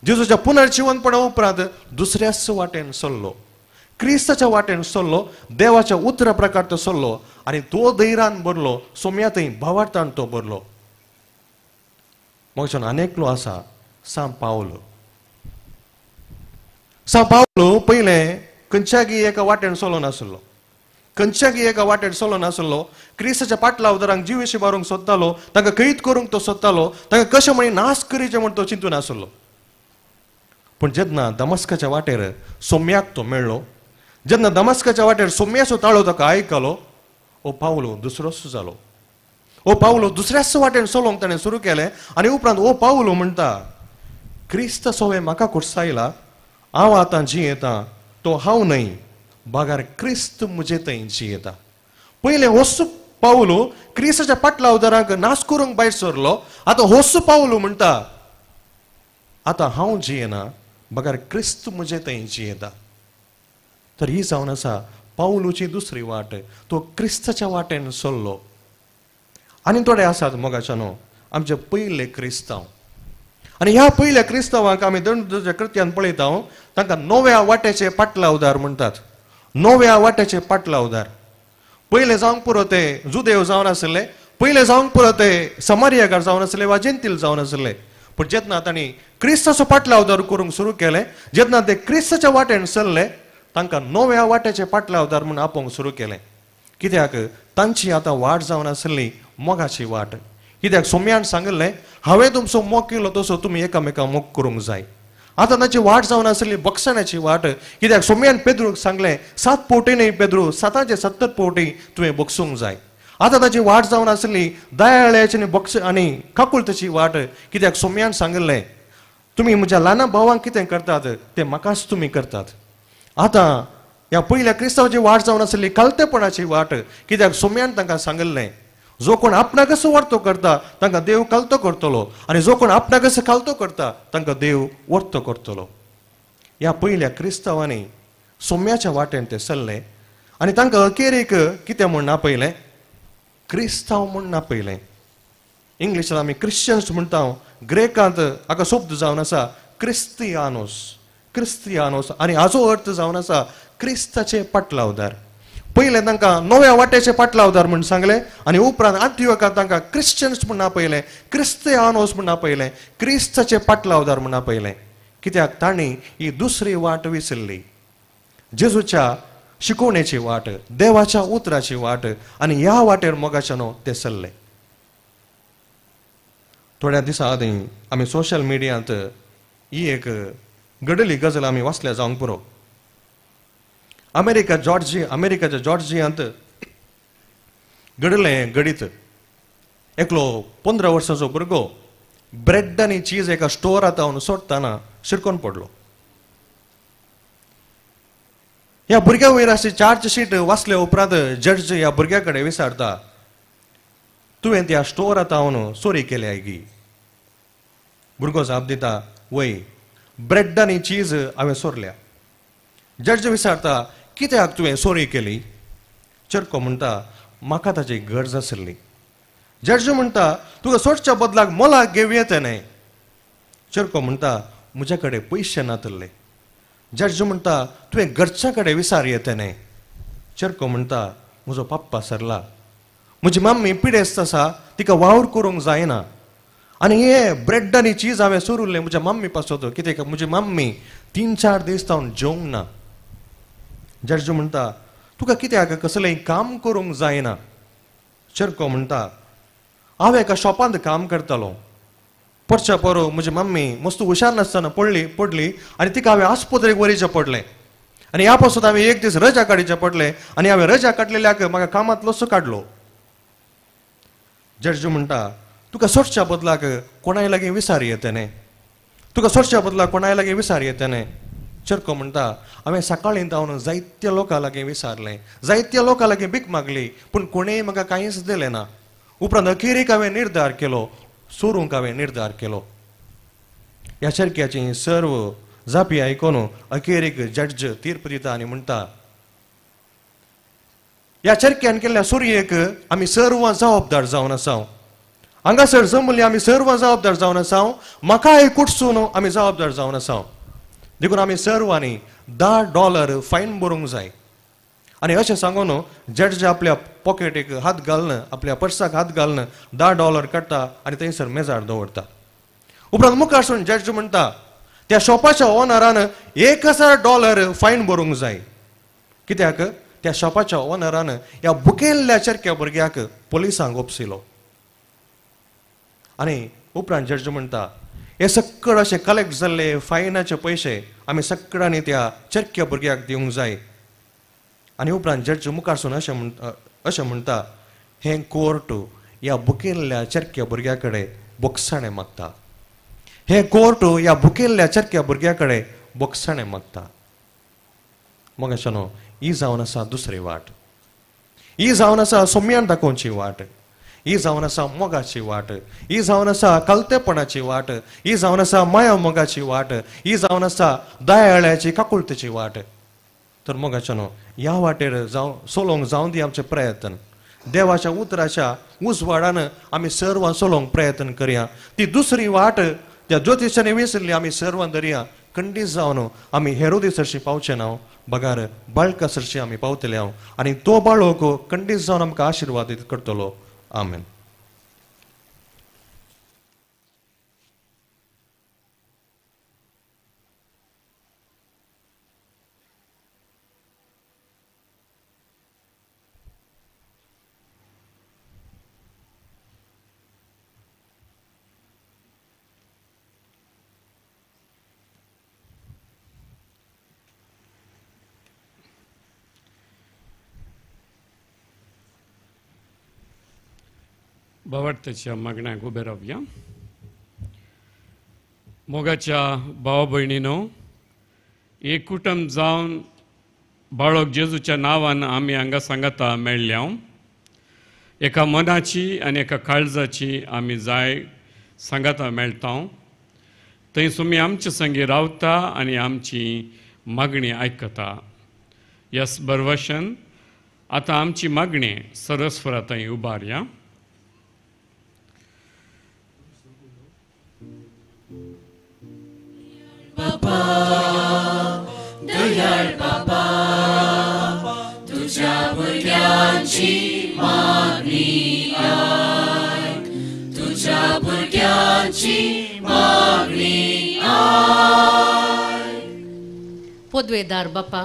जेजूच्या पुनर्जिवनपणा उपरांत दुसऱ्याच वाटेन चल्लो, क्रिस्ताच्या वाटेन चल्लो, देवाच्या उतरा प्रकार तो चल्लो आनी तो धैर्यान भरलो, सोम्या थंय भावार्थान तो भरलो. मग आनी एकलो आसा सांव पावलो. सांव पावलो पयलें खंयच्यागी एका वाटेन चलो नासलो, खंयच्यागी एका वाटेन चलो नासलो, क्रिस्ताच्या पाटलावदारांक जिविशी मारूंक सोदतालो, तांकां कैद करूंक तो सोदतालो, तांकां कशें म्हणी नाश करीचें म्हण तो चिंतून आसलो. पूण जेन्ना दमस्काच्या वाटेर सोम्याक तो मेळ्ळो, जेन्ना दमस्काच्या वाटेर सोम्याचो ताळो ताका आयकलो, ओ पावलो दुसरोच जालो, ओ पावलो दुसऱ्याच वाटेन चलोवंक ताणें सुरू केलें. आनी उपरांत ओ पावलो म्हणटा, क्रिस्त सोवे म्हाका कुडसायला, हांव आतां जियेता तो हांव न्हय, बागार क्रिस्त म्हजे थंय जियेता. पयलें होस पावलो क्रिस्ताच्या पाटलावदारांक नाश करूंक भायर सरलो, आतां होस पावलो म्हणटा, आतां हांव जियेना बगर क्रिस्त म्हजे थंय जियेता. तर ही जावन आसा पावलूची दुसरी वाट, तो क्रिस्ताच्या वाटेन चल्लो. आनी थोडे आसात मोगाच्यानो आमचे पयले क्रिस्तांव, आनी ह्या पयल्या क्रिस्तांवांक आमी दंडच्या कृत्यान पळयता, तांकां नव्या वाट्याचे पाटलावदार म्हणटात, नव्या वाट्याचे पाटलावदार. पयले जावंक पुरो ते जुदेव जावन आसले, पयले जावंक पुरो ते समारियाकार जावन आसले वा जेंतील जावन आसले, पूण जेन्ना तांणी क्रिस्ताचो पाटलावदार करूंक सुरू केलें, जेन्ना ते क्रिस्ताच्या वाटेन चल्ले, तांकां नव्या वाट्याचे पाटलावदार म्हूण आपोवंक सुरू केलें. कित्याक तांची आतां वाट जावन आसली मोगाची वाट. कित्याक सोम्यान सांगिल्लें हांवें तुमचो मोग केलो तसो तुमी एकामेकां मोग करूंक जाय. आतां तांची वाट जावन आसली बक्षाण्याची वाट. कित्याक सोम्यान पेद्रूक सांगलें 7 पोटी न्हय पेद्रू 770 पोटी तुवें बक्षूंक जाय. आतां ताची वाट जावन आसली दयाळ्याची आनी बक्स आनी काकुळतेची वाट. कित्याक सोम्यान सांगिल्लें तुमी म्हज्या ल्हान भावांक कितें करतात तें म्हाकाच तुमी करतात. आतां ह्या पयल्या क्रिस्तांवाची वाट जावन आसली कालतेपणाची वाट. कित्याक सोम्यान तांकां सांगिल्लें जो कोण आपणाकच वर्तो करता तांकां देव कालतो करतलो आनी जो कोण आपणाकच कालतो करता तांकां देव वर्तो करतलो. ह्या पयल्या क्रिस्तांवांनी सोम्याच्या वाटेन ते सरले आनी तांकां अखेरेक कितें म्हूण नापयलें? क्रिस्तांव म्हूण नापयलें. इंग्लिशांत आमी क्रिश्चन्स म्हणटा, ग्रेकांत हाका शब्द जावन आसा क्रिस्तियानोस. क्रिस्तियानोस आनी हाजो अर्थ जावन आसा क्रिस्ताचे पाटलावदार. पयलें तांकां नव्या वाट्याचे पाटलावदार म्हूण सांगलें आनी उपरांत आंतियोकांत तांकां क्रिश्चन्स म्हूण आपयलें, क्रिस्तियानोस म्हूण आपयलें, क्रिस्ताचे पाटलावदार म्हूण आपयलें. कित्याक तांणी ही दुसरी वाट विसरली, जेजूच्या शिकोवणेची वाट, देवाच्या उतराची वाट आनी ह्या वाटेर मोगाच्यानो ते सरले. थोड्या दिसां आदीं आमी सोशल मिडियांत ही एक घडली गजल आमी वाचल्या जावंक पुरो. अमेरिकाच्या जॉर्जियांत घडलें घडीत एकलो 15 वर्सांचो भुरगो ब्रेड आनी चीज एका स्टोरांत सोडटना शिरकोन पडलो. ह्या भुरग्या वयर अशी चार्ज शीट वाचल्या उपरांत जड्ज ह्या भुरग्या कडेन विचारता तुवें त्या स्टोरांत हांव चोरी केल्या गी? भुरगो जाप दिता वय, ब्रेड आनी चीज हांवें चोरल्या. जड्ज विचारता कित्याक तुवें चोरी केली? चरको म्हणटा म्हाका ताची गरज आसली. जड्ज म्हणटा तुका सोडच्या बदलाक मोलाक घेवं येता न्हय? चरको म्हणटा म्हज्या कडेन पयशे नातले. जड्ज म्हणटा तुवें घरच्या कडेन विचार येता न्हय? चरको म्हणटा म्हजो पप्पा सरला, म्हजी मम्मी पिडेस्त आसा, तिका वावर करूंक जायना आनी हे ब्रेड आनी चीज हांवें सोरुल्लें म्हज्या मम्मी पासत, कित्याक म्हजी मम्मी 3-4 दीस जावन जेवंक ना. जड्ज म्हणटा तुका कित्याक कसलेंय काम करूंक जायना? चरको म्हणटा हांव एका शॉपांत काम करतालो, परच्या परो म्हजी मम्मी मस्त हुशार नासतना पडली आनी तिका हांवें आस्पत्रेक व्हरीचें पडलें आनी ह्या पासून हांवें एक दीस रजा काडचें पडलें आनी हांवें रजा काडलेल्याक म्हाका कामांतलोसो काडलो. जड्ज म्हणटा तुका सोडच्या बदलाक कोणाय लागीं विचार येता न्हय? तुका सोडच्या बदलाक कोणाय लागीं विचार येता न्हय? चरको म्हणटा हांवें सकाळीं धांवन जायत्या लोकां लागीं विचारलें, जायत्या लोकां लागीं भीक मागली, पूण कोणेय म्हाका कांयच दिलें ना. उपरांत अखेरेक हांवें निर्धार केलो, सोरूंक हांवें निर्धार केलो. ह्या चरक्याची सर्व जापी आयकून अखेरेक जड्ज तीर्प दिता आनी म्हणटा ह्या चरक्यान केल्ल्या सुरयेक आमी सर्व जबाबदार जावन आसा. हांगासर जमली आमी सर्व जबाबदार जावन आसा, म्हाकाय कुटसून आमी जबाबदार जावन आसा. देखून आमी सर्वांनी $10 फायन भरूंक जाय. आनी अशें सांगून जड्ज आपल्या पॉकेटीक हात घालून, आपल्या पर्साक हात घालून $10 काडटा आनी थंयसर मेजार दवरता. उपरांत मुखारसून जड्ज म्हणटा त्या शॉपाच्या ओनरान $1000 फायन भरूंक जाय. कित्याक त्या शॉपाच्या ओनरान ह्या बुकेल्ल्या चरक्या भुरग्याक पोलिसांक ओपसिलो. आनी उपरांत जड्ज म्हणटा हे सगळे अशे कलेक्ट जाल्ले फायनाचे पयशे आमी सगळ्यांनी त्या चरक्या भुरग्याक दिवंक जाय. आनी उपरांत जड्ज मुखारसून अशें म्हणटा हें कोर्ट ह्या बुकेल्ल्या चरक्या भुरग्या कडेन बोगसाणें मागता. हें कोर्ट ह्या बुकेल्ल्या चरक्या भुरग्या कडेन बोगसाणें मागता. मग न्हू ही जावन आसा दुसरी वाट, ही जावन आसा सोम्यान दाखोवची वाट, ही जावन आसा मोगाची वाट, ही जावन आसा कलतेपणाची वाट, ही जावन आसा माया मोगाची वाट, ही जावन आसा दयाळ्याची काकुळतेची वाट. तर मोगाच्या न्हू ह्या वाटेर जावं चलोवंक जावं दी आमचे प्रयत्न. देवाच्या उतराच्या उजवाडान आमी सर्वां चलोवंक प्रयत्न करया. ती दुसरी वाट त्या ज्योतिशांनी विसरली आमी सर्वां धरया. खंडीत जावन आमी हेरोदी सरशी पावचे ना, बगार बाळका सरशी आमी पावतले हांव आनी तो बाळक खंडीत जावन आमकां आशिर्वाद करतलो. आमेन. भावार्थाच्या मागण्याक उबे रावया. मोगाच्या भावा भयणीनो, एक कुटुंब जावन बाळक जेजूच्या नांवान आमी हांगा सांगाता मेळ्ळ्या. एका मनाची आनी एका काळजाची आमी जाय सांगाता मेळटा. थंय तुमी आमचे संगी रावता आनी आमची मागणी आयकता. यस बरवशन आतां आमची मागणी सरस्वरा थंय उबारया. बापा दयाळ बापा तुझ्या भुरग्यांची मागणी आयक, तुझ्या भुरग्यांची मागणी आयक. पदवेदार बापा,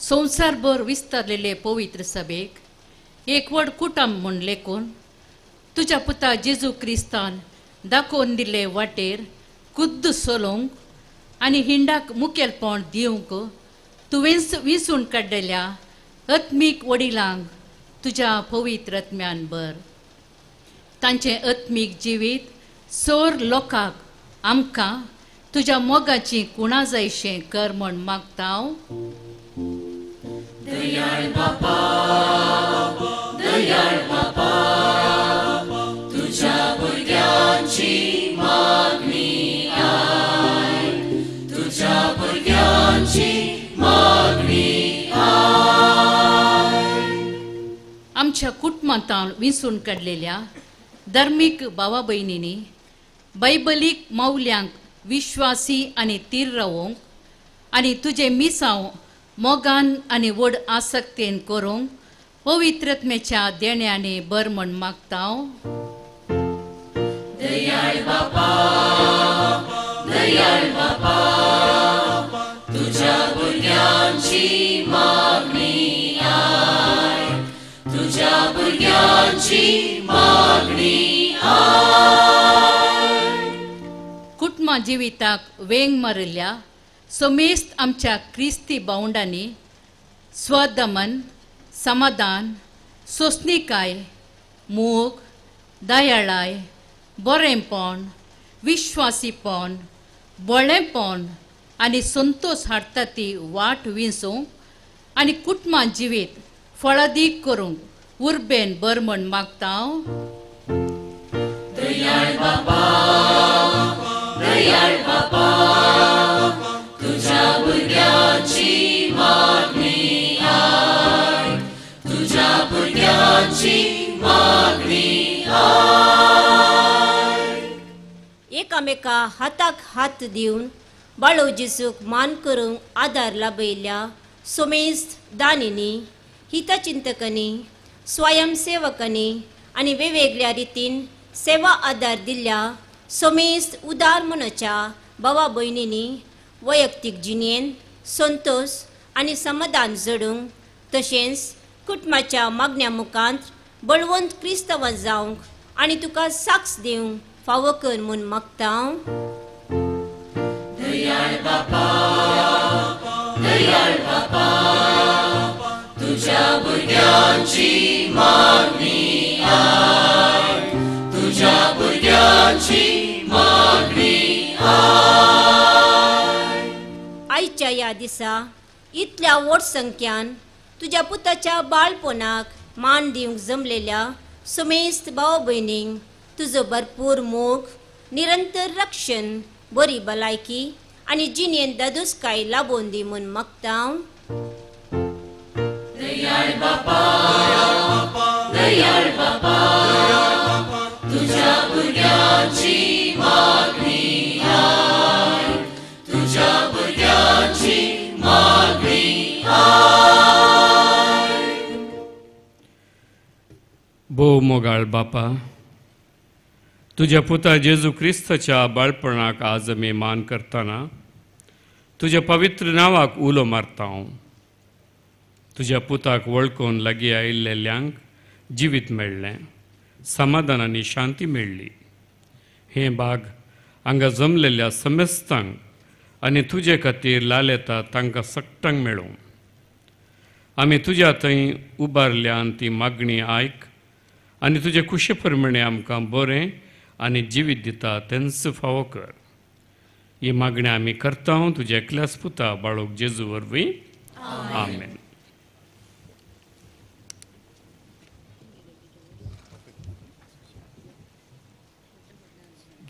संवसारभर विस्तारलेले पवित्र सभेक एक व्हड कुटुंब म्हूण लेखून तुज्या पुता जेजू क्रिस्तान दाखोवन दिल्ले वाटेर खुद्द चलोवंक आनी हिंडाक मुखेलपण दिवंक तुवेंच विंचून काडलेल्या आत्मीक वडिलांक तुज्या पवित्र आत्म्यान भर. तांचें आत्मीक जिवीत सोर लोकांक आमकां तुज्या मोगाची कुणा जायशें कर म्हण मागता हांव. दयाळ बापा दयाळ बापा तुझ्या भुरग्यांची मागणी आयक, तुझ्या भुरग्यांची मागणी आयक. आमच्या कुटुंबांत विंचून काडलेल्या धर्मीक भावा भयणींनी बायबलीक मावल्यांक विश्वासी आनी तीर रावोवंक आनी तुजें मिसांव मोगान आनी व्हड आसक्तेन करूंक पवित्रत्मेच्या देण्यांनी बर म्हण मागता हांव. दयाळ बापा दयाळ बापा तुझ्या भुरग्यांची मागणी आयक, तुझ्या भुरग्यांची मागणी आयक. कुटुंबा जिविताक वेंग मारिल्ल्या समेस्त आमच्या क्रिस्ती भावंडांनी स्वदमन, समाधान, सोंसणीकाय, मोग, दयाळाय, बरेंपण, विश्वासीपण, बळेपण आनी संतोश हाडटा ती वाट विंचूंक आनी कुटुंबा जिवीत फळादीक करूंक उर्बेन बर म्हण मागता हांव. दयाळ बापा दयाळ बापा तुझ्या भुरग्यांची मागणी आयक, तुझ्या भुरग्यांची मागणी आयक. एकामेका हाताक हात दिवन बाळो जेजूक मान करूंक आदार लाभयिल्ल्या सोमेस्त दानींनी, हितचिंतकांनी, स्वयंसेवकांनी आनी वेगवेगळ्या रितीन सेवा आदार दिल्ल्या सोमेस्त उदार मनाच्या भावा भयणींनी वैयक्तीक जिणेन संतोश आनी समाधान जोडूंक तशेंच कुटुंबाच्या मागण्या मुखांत बळवंत क्रिस्तांव जावंक आनी तुका साक्ष दिवंक फावो कर म्हूण मागता हांव. दयाळ बापा दयाळ बापा तुझ्या भुरग्यांची मागणी आयक, तुझ्या भुरग्यांची मागणी आयक. आयच्या ह्या दिसा इतल्या व्हड संख्यान तुज्या पुताच्या बाळपणाक मान दिवंक जमलेल्या समेस्त भाव भयणींक तुजो भरपूर मोग, निरंतर रक्षण, बरी भलायकी आनी जिणेंत दादोसकाय लाबोवन दी म्हूण मागता हांव. दयाळ बापा दयाळ बापा तुझ्या भुरग्यांची मागणी आयक, तुझ्या भुरग्यांची मागणी आयक. भोव मोगाळ बापा, तुज्या पुता जेजू क्रिस्ताच्या बाळपणाक आज आमी मान करतना तुज्या पवित्र नांवाक उलो मारता हांव. तुज्या पुताक वळखून लागीं आयिल्ल्यांक जिवीत मेळ्ळें, समाधान आनी शांती मेळ्ळी. हें भाग हांगा जमलेल्या समेस्तांक आनी तुजे खातीर लालेता तांकां सगटांक मेळूं. आमी तुज्या थंय उबारल्यान ती मागणी आयक आनी तुजे कुशे प्रमाणे आमकां बरें आनी जिवीत दिता तेंच फावो कर. ही मागणी आमी करता तुज्या एकल्याच पुता बाळूक जेजू वरवीं. आमेन.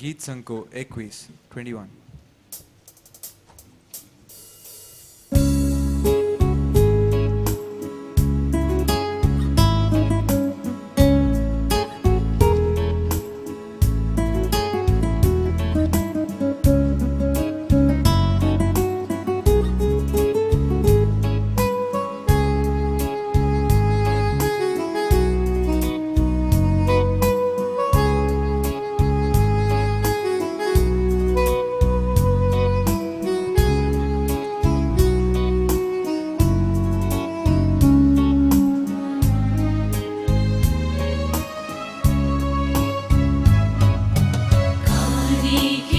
गीत संको 21 21. He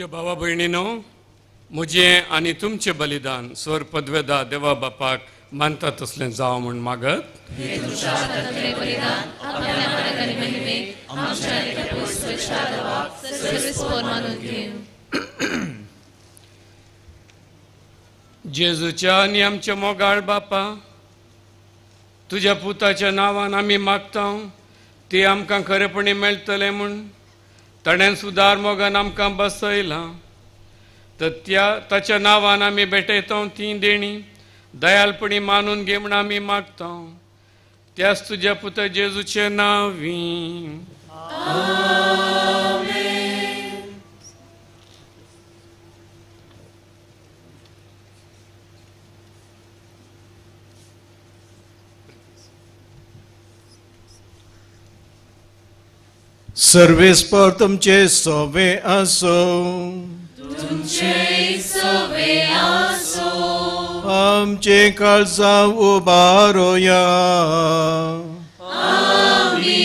म्हज्या भावा भयणीनो, म्हजें आनी तुमचें बलिदान स्वर पदवेदा देवा बापाक मानता तसलें जावं म्हूण मागत. जेजूच्या आनी आमच्या मोगाळ बापा, तुज्या पुताच्या नांवान आमी मागता ते आमकां खरेपणी मेळटलें म्हूण ताणें सुदार मोगान आमकां बसयलां. तर त्या ताच्या नांवान आमी भेटयता ती देणी दयालपणी मानून घे म्हूण आमी मागता. त्याच तुज्या पुता जेजूचे नांवी. सर्वेस्पर तुमचे सोवे आसो, तुमचे सोवे आसो. आमचे काळजां उबारोया, आमी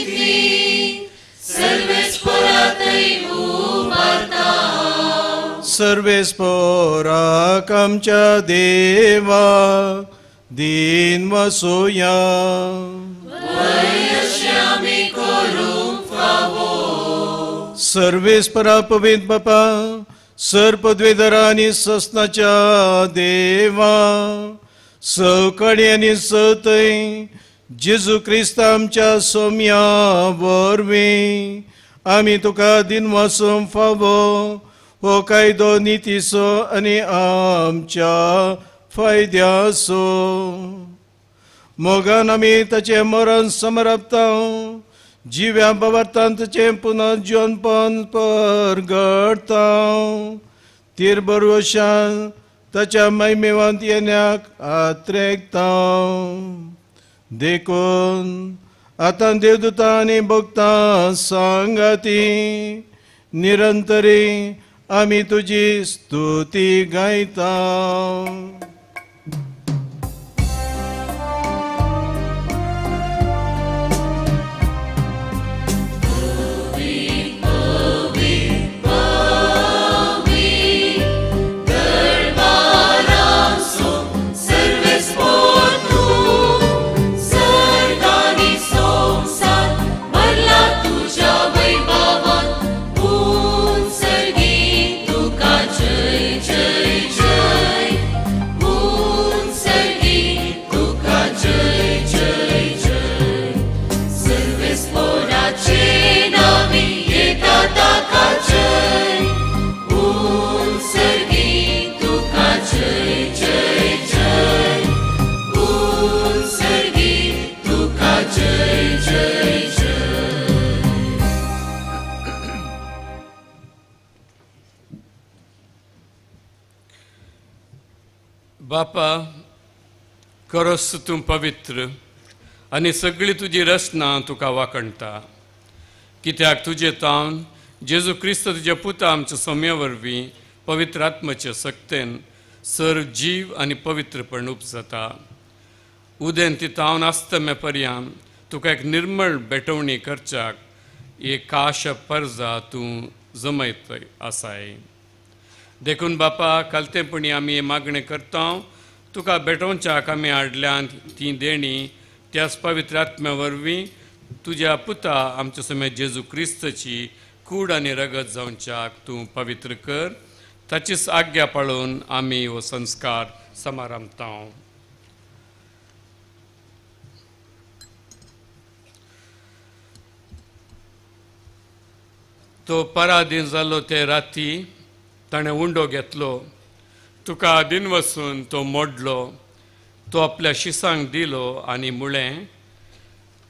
ती सर्वेस्परातय उबारता. सर्वेस्पराक आमच्या देवा दीन वसोया. सर्वेस्परा पवित्र बापा, सर पदवेधरा आनी ससनाच्या देवा, सवकाळी आनी सतय जेजू क्रिस्त आमच्या सोम्या वरवीं आमी तुका दिनवासूंक फावो हो कायदो नितीचो आनी आमच्या फायद्याचो. मोगान आमी ताचें मरण समरापता, जिव्या बाबार्तान ताचें पुनर्जीवनपण परगडता, तिरबरवशान ताच्या महिमेवांत येण्याक आत्रेकता. देखून आतां देवदूतां आनी भक्तां सांगाती निरंतरी आमी तुजी स्तुती गायता. बापा, खरोच तूं पवित्र आनी सगळी तुजी रचना तुका वाखणटा, कित्याक तुजे तावन जेजू क्रिस्त तुज्या पुता आमच्या सोम्या वरवीं पवित्र आत्माचे सक्तेन सर जीव आनी पवित्रपण उपजता. उदेन ती तावन आस्तमे पर्यान तुका एक निर्मळ भेटवणी करच्याक एक काश परजा तूं जमयत आसाय. देखून बापा, कालतेपणी आमी हें मागणें करता, तुका भेटोवच्याक आमी हाडल्यान ती देणी त्याच पवित्र आत्म्या वरवीं तुज्या पुता आमच्या समेत जेजू क्रिस्तची कूड आनी रगत जावच्याक तूं पवित्र कर. ताचीच आज्ञा पाळून आमी हो संस्कार समारंभता. तो पराधीन जालो ते राती ताणें उंडो घेतलो, तुका आदीन वसून तो मोडलो, तो आपल्या शिसांक दिलो आनी म्हळें,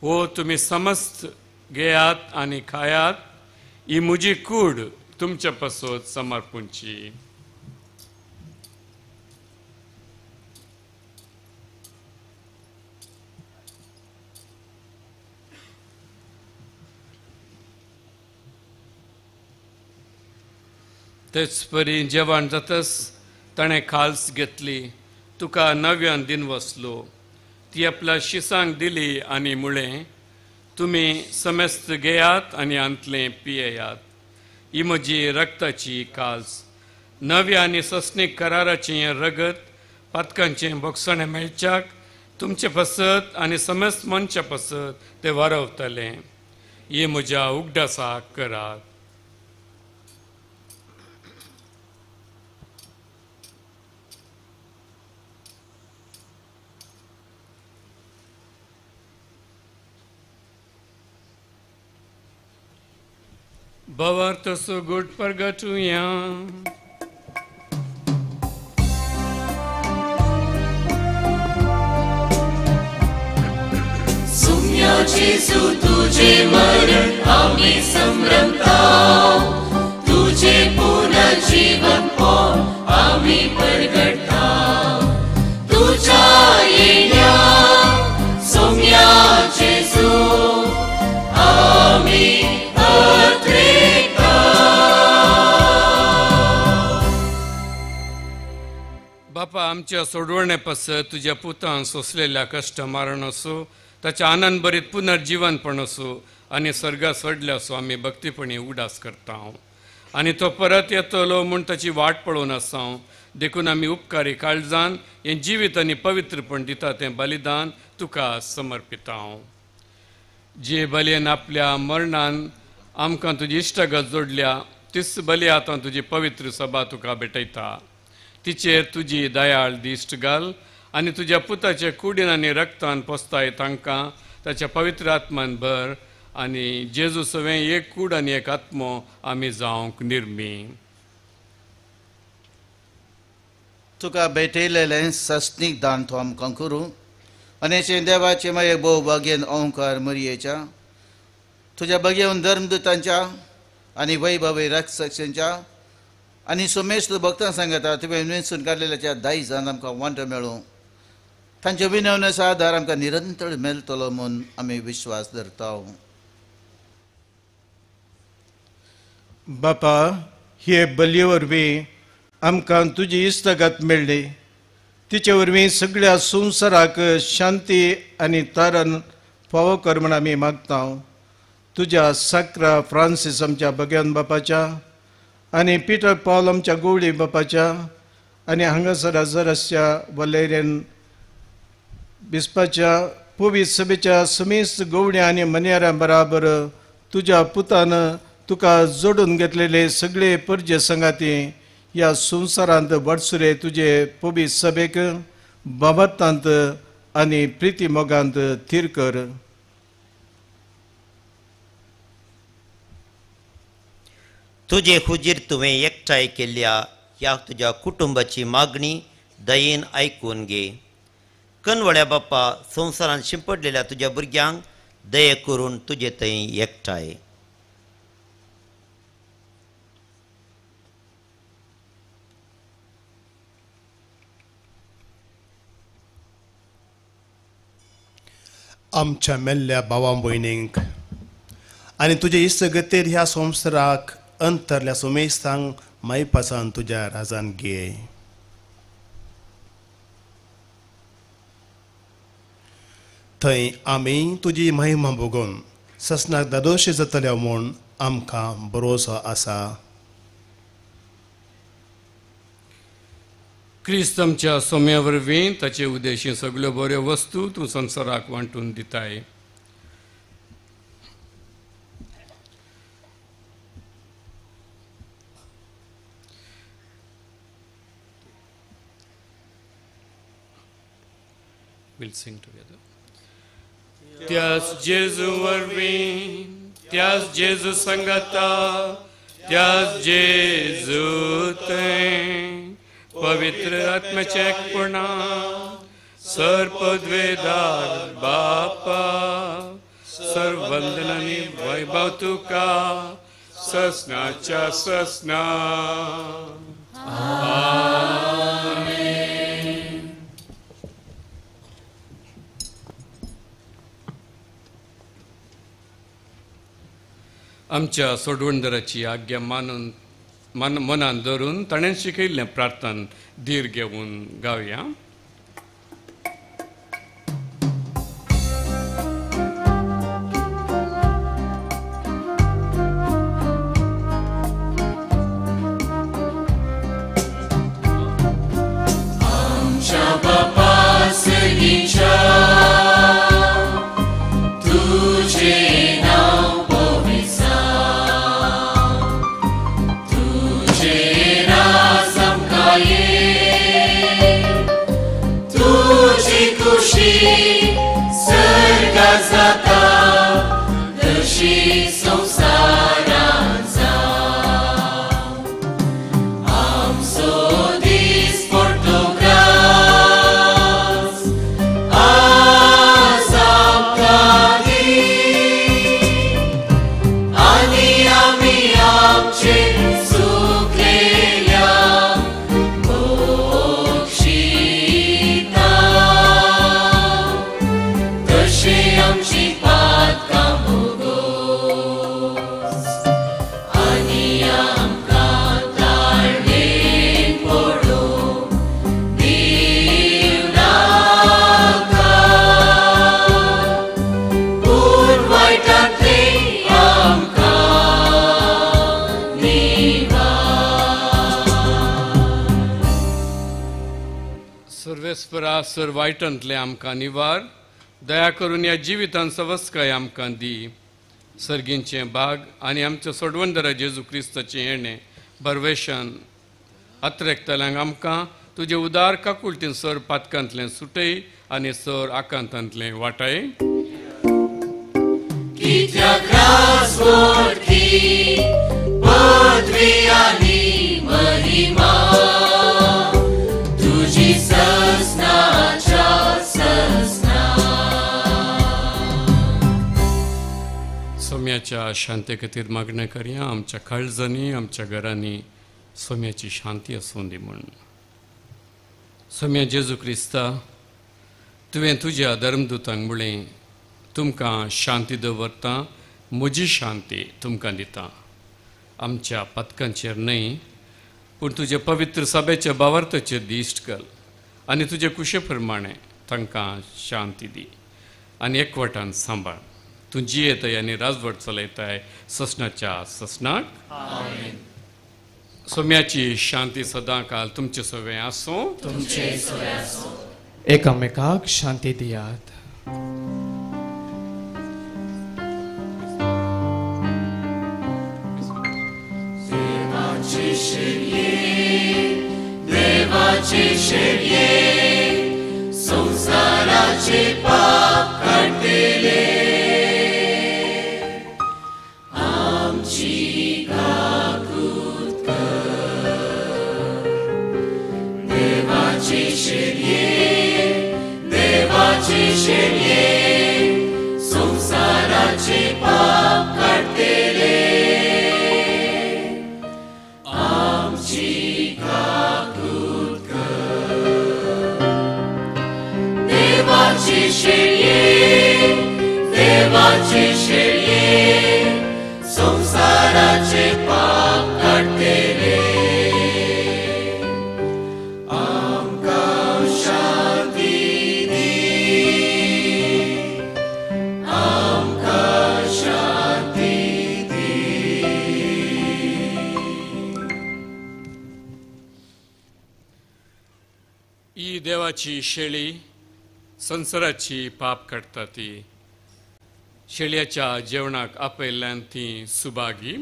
हो तुमी समस्त घेयात आनी खायात, ही म्हजी कूड तुमचे पासत समर्पूंची. तेच परी जेवण जातच ताणें खाल्स घेतली, तुका नव्यान दिन वसलो, ती आपल्या शिसांक दिली आनी म्हळें, तुमी समेस्त घेयात आनी आंतलें पियेयात, ही म्हजी रक्ताची काज. नव्या आनी सस्नीक कराराचें हें रगत पातकांचें बोगसणें मेळच्याक तुमचे पसत आनी समस्त मनच्या पसत तें वारवतलें. हे म्हज्या उगडासाक करात. भावार्थ सुगूट परगटुया. सुम्या जेजू तुझे मरण आमी संभ्रमता, तुझे पुनर्जीवन पण आमी परगटता. तुझ्या येण्या सुम्या जेजू आमी बापा, आमच्या सोडवणे पासत तुज्या पुतान सोंसलेल्या कश्ट मारण असो, ताच्या आनंद भरीत पुनर्जीवनपण असो आनी सर्गा सोडल्या असो आमी भक्तीपणी उगडास करता. आनी तो परत येतलो म्हूण ताची वाट पळोवन आसा. देखून आमी उपकारी काळजान हें जिवीत आनी पवित्रपण दिता तें बलिदान तुका समर्पिता. जे बलयेन आपल्या मरणान आमकां तुजी इश्टागत जोडल्या तीच बली आतां तुजी पवित्र सभा तुका भेटयता. तिचेर तुजी दयाळ दिश्ट घाल आनी तुज्या पुताच्या कुडीन आनी रक्तान पोसताय तांकां ताच्या पवित्र आत्मान भर आनी जेजू सवें एक कूड आनी एक आत्मो आमी जावंक निर्मी. तुका भेटयलेलें सस्नीक दान तूं आमकां करूं आनी अशें देवाचें मागीर भोव भाग्यन ओंकार मरयेच्या तुज्या भगेवन धर्मदुतांच्या आनी वैभवी रक्षकांच्या आनी सोमेस्त भक्तां सांगता तुवें विंचून काडलेल्याच्या दायजान आमकां वांटो मेळूं. तांच्या विनवणेचो आदार आमकां निरंतर मेळटलो म्हूण आमी विश्वास धरता. बापा, हे बलये वरवीं आमकां तुजी इश्टागत मेळ्ळी. तिचे वरवीं सगळ्या संवसाराक शांती आनी तारण फावो कर म्हूण आमी मागता. तुज्या साक्रा फ्रांसीस आमच्या भगवान बापाच्या आनी पिटर पावल आमच्या गोवळी बापाच्या आनी हांगासर हजर आसच्या वलेरियन बिस्पाच्या पवित्र सभेच्या समेस्त गोवण्या आनी मन्याऱ्यां बराबर तुज्या पुतान तुका जोडून घेतलेले सगळे परजे संगाती ह्या संवसारांत वाटसुरे तुजे पवित्र सभेक बाबतांत आनी प्रिती मोगांत थीर कर. तुजे हुजीर तुवें एकठांय केल्ल्या ह्या तुज्या कुटुंबाची मागणी दयेन आयकून घे. कनवळ्या बाप्पा, संवसारांत शिंपडलेल्या तुज्या भुरग्यांक दये करून तुजे थंय एकठांय. आमच्या मेल्ल्या भावां भयणींक आनी तुजे इश्टगतेर ह्या संवसाराक अंतरल्या सुमेस्तांक मायपासान तुज्या राजान घे. थंय आमी तुजी महिमा भोगून ससनाक दादोशी जातल्या म्हूण आमकां भरोसो आसा. क्रिस्त आमच्या सोम्या वरवीं ताचे उद्देशी सगळ्यो बऱ्यो वस्तू तूं संवसाराक वांटून दिताय. We'll sing together. त्यास जेजू वरवीं, त्यास जेजू संगता, त्यास जेजू थंय पवित्र आत्म्याचें एकपणा सर्पद्वेदार बापा सर्वंदन आनी वैभव तुका ससनाच्या ससना. आमेन. आमच्या सोडवणदाराची आज्ञा मानून मनान धरून ताणें शिकयल्लें प्रार्थन धीर घेवन गावया. परस्परा सर वायटांतलें आमकां निवार, दया करून ह्या जिवितान सवस्काय आमकां दी. सर्गींचें भाग आनी आमच्या सोडवंदरा जेजू क्रिस्ताचें येणें बरवेशान अत्रेकतल्यांक आमकां तुजे उदार काकुळटीन सर पातकांतलें सुटय आनी सर आकांतांतलें वाटाय. कित्याक राजवटी पदवी आनी महिमा तुजी ससनाच्या ससना. सोम्याच्या शांती खातीर मागणें करया. आमच्या काळजांनी आमच्या घरांनी सोम्याची शांती आसूं दी म्हूण. सोम्या जेजू क्रिस्ता, तुवें तुज्या धर्मदूतांक म्हणलें, तुमकां शांती दवरता, म्हजी शांती तुमकां दिता. आमच्या पातकांचेर न्हय पूण तुज्या पवित्र सभेच्या भावार्थाचेर दिश्ट घाल आनी तुजे कुशे प्रमाणे तांकां शांती दी आनी एकवटान सांबाळ. तूं जियेताय आनी राजवट चलयताय ससनाच्या ससनाक. सोम्याची शांती सदां काल तुमचे सवें आसूं. तुमचे सवें आसूं. एकामेकाक शांती दियात. देवाचे शेळये, देवाचे शेळये, संवसाराचे पाप काडटले आमची काकूत कर. देवाचे शेळये, देवाचे शेळये, संवसाराचे पाप काडटले आमची काकूत कर. देवाचे शेळये, देवाचे शेळये, संवसाराचे पाप काडटले आमकां शांती दी, आमकां शांती दी. ही देवाची शेळी संवसाराची पाप काडटा ती. शेळयाच्या जेवणाक आपयल्ल्यान ती सुभागी.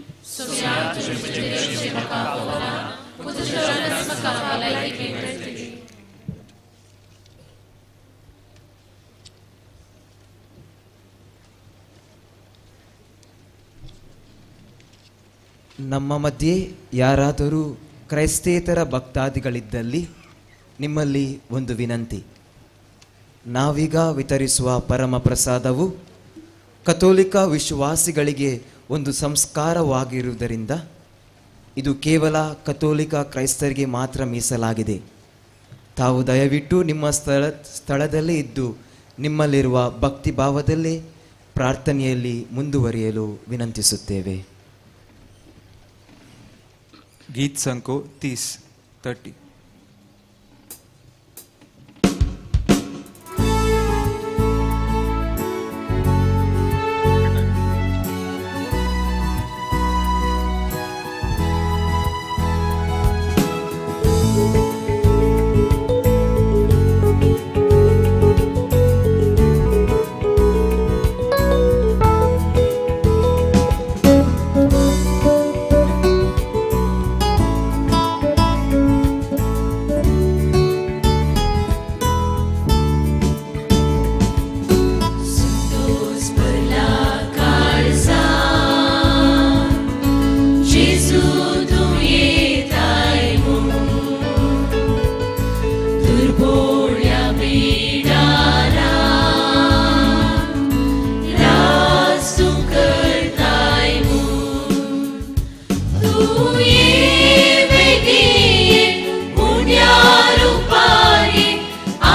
ನಮ್ಮ ಮಧ್ಯೆ ಯಾರಾದರೂ ಕ್ರೈಸ್ತೇತರ ಭಕ್ತಾದಿಗಳಿದ್ದಲ್ಲಿ ನಿಮ್ಮಲ್ಲಿ ಒಂದು ವಿನಂತಿ. ನಾವೀಗ ವಿತರಿಸುವ ಪರಮ ಪ್ರಸಾದವು ಕಥೋಲಿಕ ವಿಶ್ವಾಸಿಗಳಿಗೆ ಒಂದು ಸಂಸ್ಕಾರವಾಗಿರುವುದರಿಂದ ಇದು ಕೇವಲ ಕಥೋಲಿಕ ಕ್ರೈಸ್ತರಿಗೆ ಮಾತ್ರ ಮೀಸಲಾಗಿದೆ. ತಾವು ದಯವಿಟ್ಟು ನಿಮ್ಮ ಸ್ಥಳದಲ್ಲೇ ಇದ್ದು ನಿಮ್ಮಲ್ಲಿರುವ ಭಕ್ತಿಭಾವದಲ್ಲೇ ಪ್ರಾರ್ಥನೆಯಲ್ಲಿ ಮುಂದುವರಿಯಲು ವಿನಂತಿಸುತ್ತೇವೆ. ಗೀತ್ ಸಂಕೋ 30.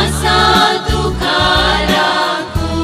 आसा तुका राखूं.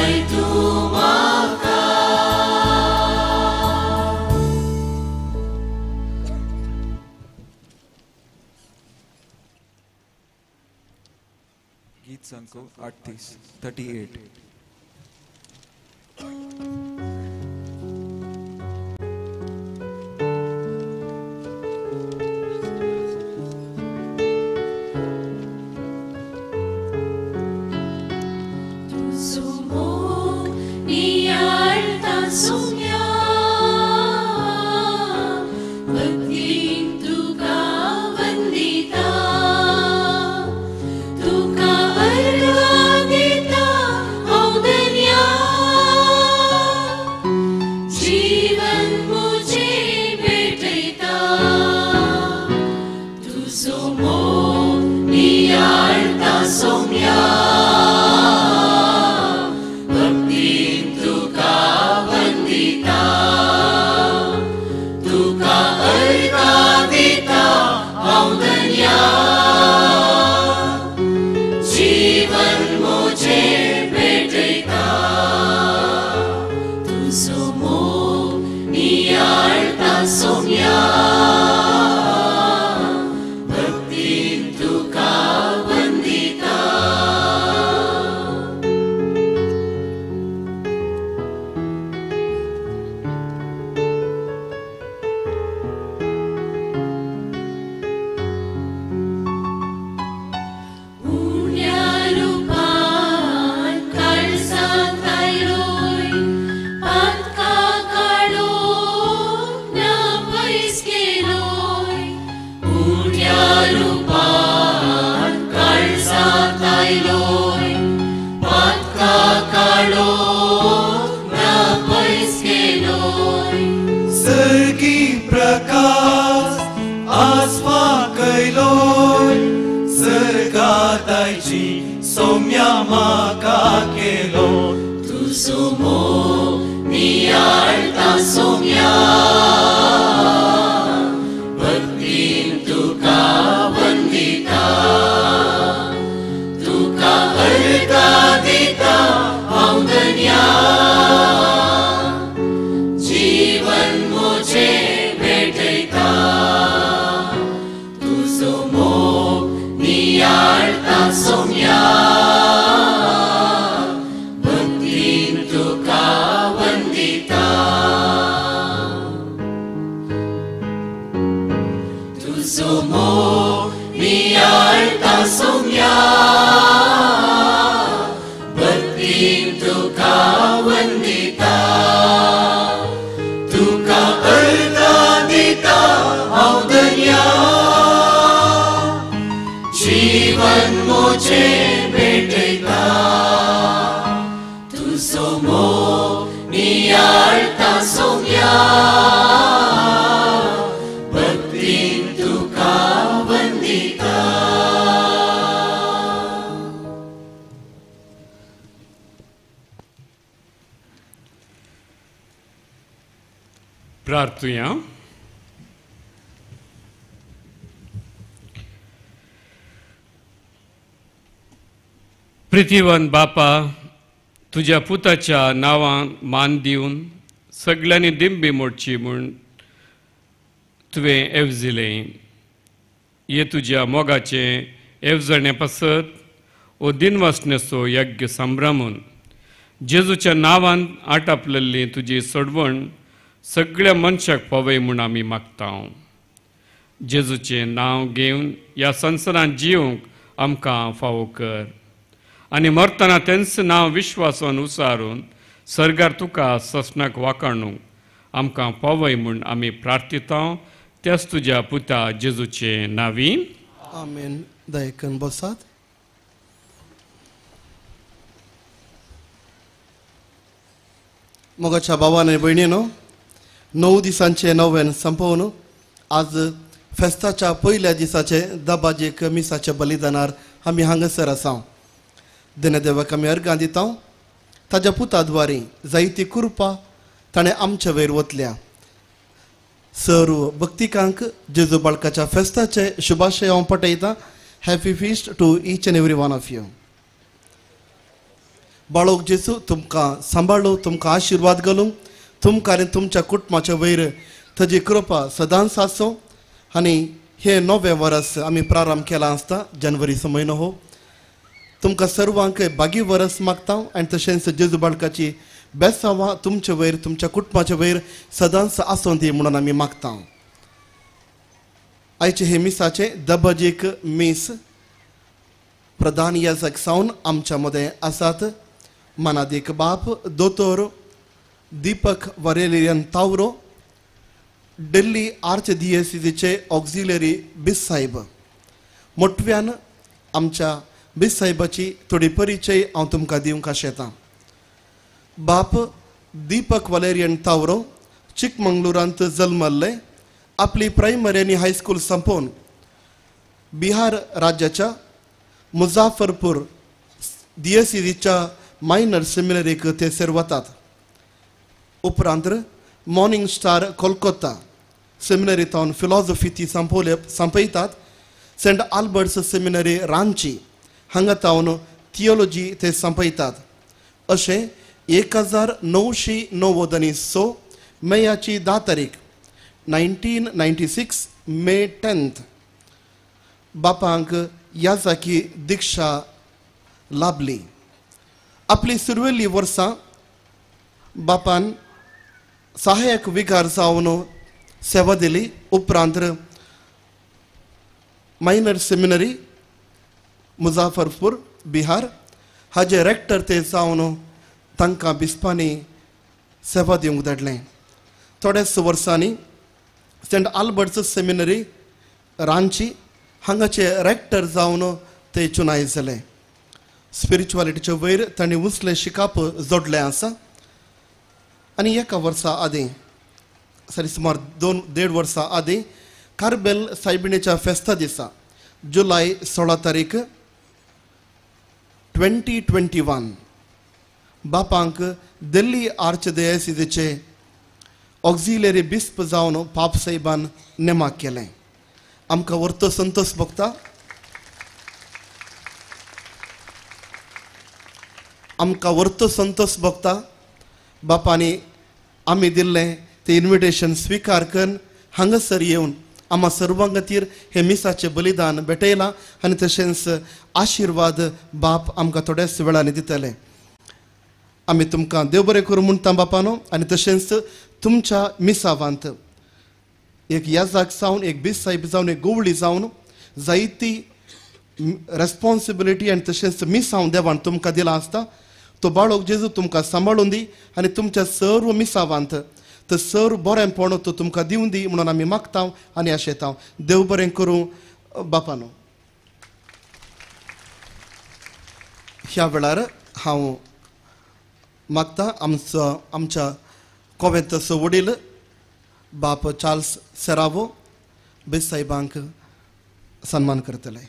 जाय तूं म्हाका. गीत संको 38 38. प्रार्थुया. प्रितीवन बापा, तुज्या पुताच्या नांवान मान दिवन सगळ्यांनी दिंबी मोडची म्हूण तुवें एवजिलें. हे तुज्या मोगाचें एवजणे पासत ओ दिनवासण्याचो यज्ञ संभ्रमून जेजूच्या नांवान आटापलेली तुजी सोडवण सगळ्या मनशाक पावय म्हूण आमी मागता. जेजूचें नांव घेवन ह्या संवसारांत जिवंक आमकां फावो कर आनी मरतना तेंच नांव विश्वासान उसारून सर्गार तुका ससनाक वाकाणूंक आमकां पावय म्हूण आमी प्रार्थिता. त्याच तुज्या पुता जेजूचें नांवी आमेन. दयकन बसात. मोगाच्या भावान आनी भयणीनो, 9 दिसांचे नव्यान संपोवन आज फेस्ताच्या पयल्या दिसाचे दबाजेक मिसाच्या बलिदानार आमी हांगासर आसा. देवाक आमी अर्गां दिता. ताज्या पुता द्वारे जायती कृपा ताणें आमच्या वयर वतल्या. सर्व भक्तिकांक जेजू बाळकाच्या फेस्ताचे शुभाशय हांव पटयता. Happy feast to each and every one of you. बाळोक जेजू तुमकां सांबाळू, तुमकां आशिर्वाद घालूं, तुमकां आनी तुमच्या कुटुंबाच्या वयर ताजी कृपा सदांच आसूं. आनी हे नवें वरस आमी प्रारंभ केला आसता जानेवारीचो म्हयनो हो, तुमकां सर्वांक बागी वरस मागता आनी तशेंच जेजू बाळकाची बेसांवां तुमचे वयर तुमच्या कुटुंबाचे वयर सदांच आसूं दी म्हणून आमी मागता. आयचे हे मिसाचे दबाजीक मीस प्रधान याजक सावन आमच्या मदें आसात मानादीक बाप दोतोर दीपक वरेलियन तावरो, दिल्ली आर्चदियसीचे ऑक्झिलरी बिस साहेब. मोटव्यान आमच्या बिस साहेबाची थोडी परिचय हांव तुमकां दिवंक आशेतां. बाप दीपक वलेरियन तावरो चिकमंगलुरांत जल्मल्ले, आपली प्रायमरी आनी हायस्कूल संपोवन बिहार राज्याच्या मुझाफरपूर दियसीच्या मायनर सेमिनरीक ते सर वतात. उपरांत मॉर्निंग स्टार कोलकाता सेमिनरींत फिलॉसॉफी ती संपयतात. सेंट आल्बर्ट्स सेमिनरी रांची हांगा तावन थियोलॉजी ते संपयतात. अशें 1996 मेयाची 10 तारीख 1996 मे 10 बापांक याजाकी दीक्षा लाभली. आपली सुरवेली वर्सां बापान सहायक विकार जावन सेवा दिली. उपरांत मायनर सेमिनरी मुझाफरपूर बिहार हाजे रेक्टर ते जावन तांकां बिस्पांनी सेवा दिवंक धाडलें. थोड्याच वर्सांनी सेंट आल्बर्ट्स सेमिनरी रांची हांगाचे रेक्टर जावन ते चुनाय जाले. स्पिरिच्युअलिटीचे वयर तांणी उंचलें शिकाप जोडलें आसा. आनी एका वर्सा आदीं सॉरी सुमार 2-1.5 वर्सां आदीं कार्बेल सायबिणीच्या फेस्ता दिसा जुलय 16 तारीख 2021 बापांक दिल्ली आर्चदयसीचे ऑक्झिलरी बिस्प जावन पाप साहेबान नेमाक केलें. आमकां वर्तो संतोष भोगता. आमकां वर्तो संतोष भोगता बापांनी आमी दिल्लें तें इन्विटेशन स्विकार करून हांगासर येवन आमा सर्वां खातीर हें मिसाचें बलिदान भेटयलां आनी तशेंच आशिर्वाद बाप आमकां थोड्याच वेळांनी दितले. आमी तुमकां देव बरें करूं म्हणटा बापानो. आनी तशेंच तुमच्या मिसावांत एक याजाक जावन एक बीस साहेब जावन एक गोवळी जावन जायती रेस्पॉन्सिबिलिटी आनी तशेंच मिसांव देवान तुमकां दिलां आसता. तो बाळोक जेजू तुमकां सांबाळून दी आनी तुमच्या सर्व मिसावांत तर सर्व बरेंपण तो तुमकां दिवन दी म्हणून आमी मागता आनी आशेता. देव बरें करूं बापानो. ह्या वेळार हांव मागता आमचो आमच्या कोवेंतचो वडील बाप चार्ल्स सेरावो बेस साहेबांक सन्मान करतले.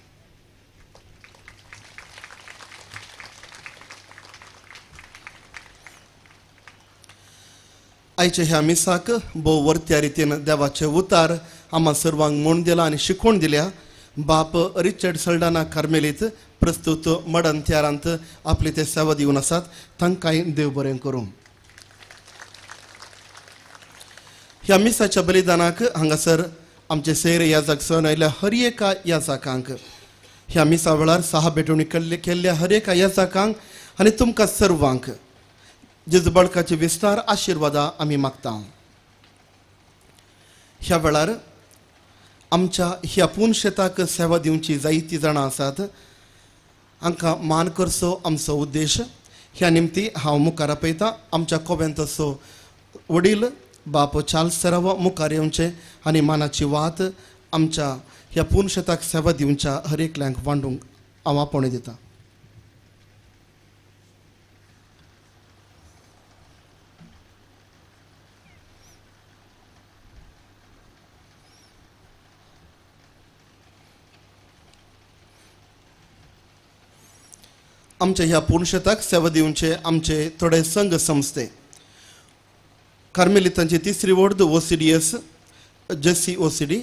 आयच्या ह्या मिसाक भोव वर्त्या रितीन देवाचे उतार आम्हा सर्वांक म्हूण दिला आनी शिकोवन दिल्या. बाप रिचर्ड सल्डाना कार्मेलीत प्रस्तुत मडन त्यारांत आपली ते सेवा दिवन आसात. तांकांय देव बरें करूं. ह्या मिसाच्या बलिदानाक हांगासर आमचे सेर याजक सण आयिल्ल्या हर एका याजकांक ह्या मिसा वेळार सहा भेटवणी केल्ल्या हर एका याजकांक आनी तुमकां सर्वांक जेजू बळकाचे विस्तार आशिर्वादा आमी मागता. ह्या वेळार आमच्या ह्या पुनशेताक सेवा दिवची जायती जाणां आसात. हांकां मान करचो आमचो उद्देश. ह्या निमती हांव मुखार आपयतां आमच्या कोवेंतचो वडील बाप चार्ल्स सेरावो मुखार येवचे आनी मानाची वात आमच्या ह्या पुनशेताक सेवा दिवच्या हर एकल्यांक वांडूंक हांव आपोवणें दितां. आमच्या ह्या पुनशेताक सेवा दिवचे आमचे थोडे संघ संस्थे कार्मेलितांची तिसरी वॉर्ड OCDS Jessy OCD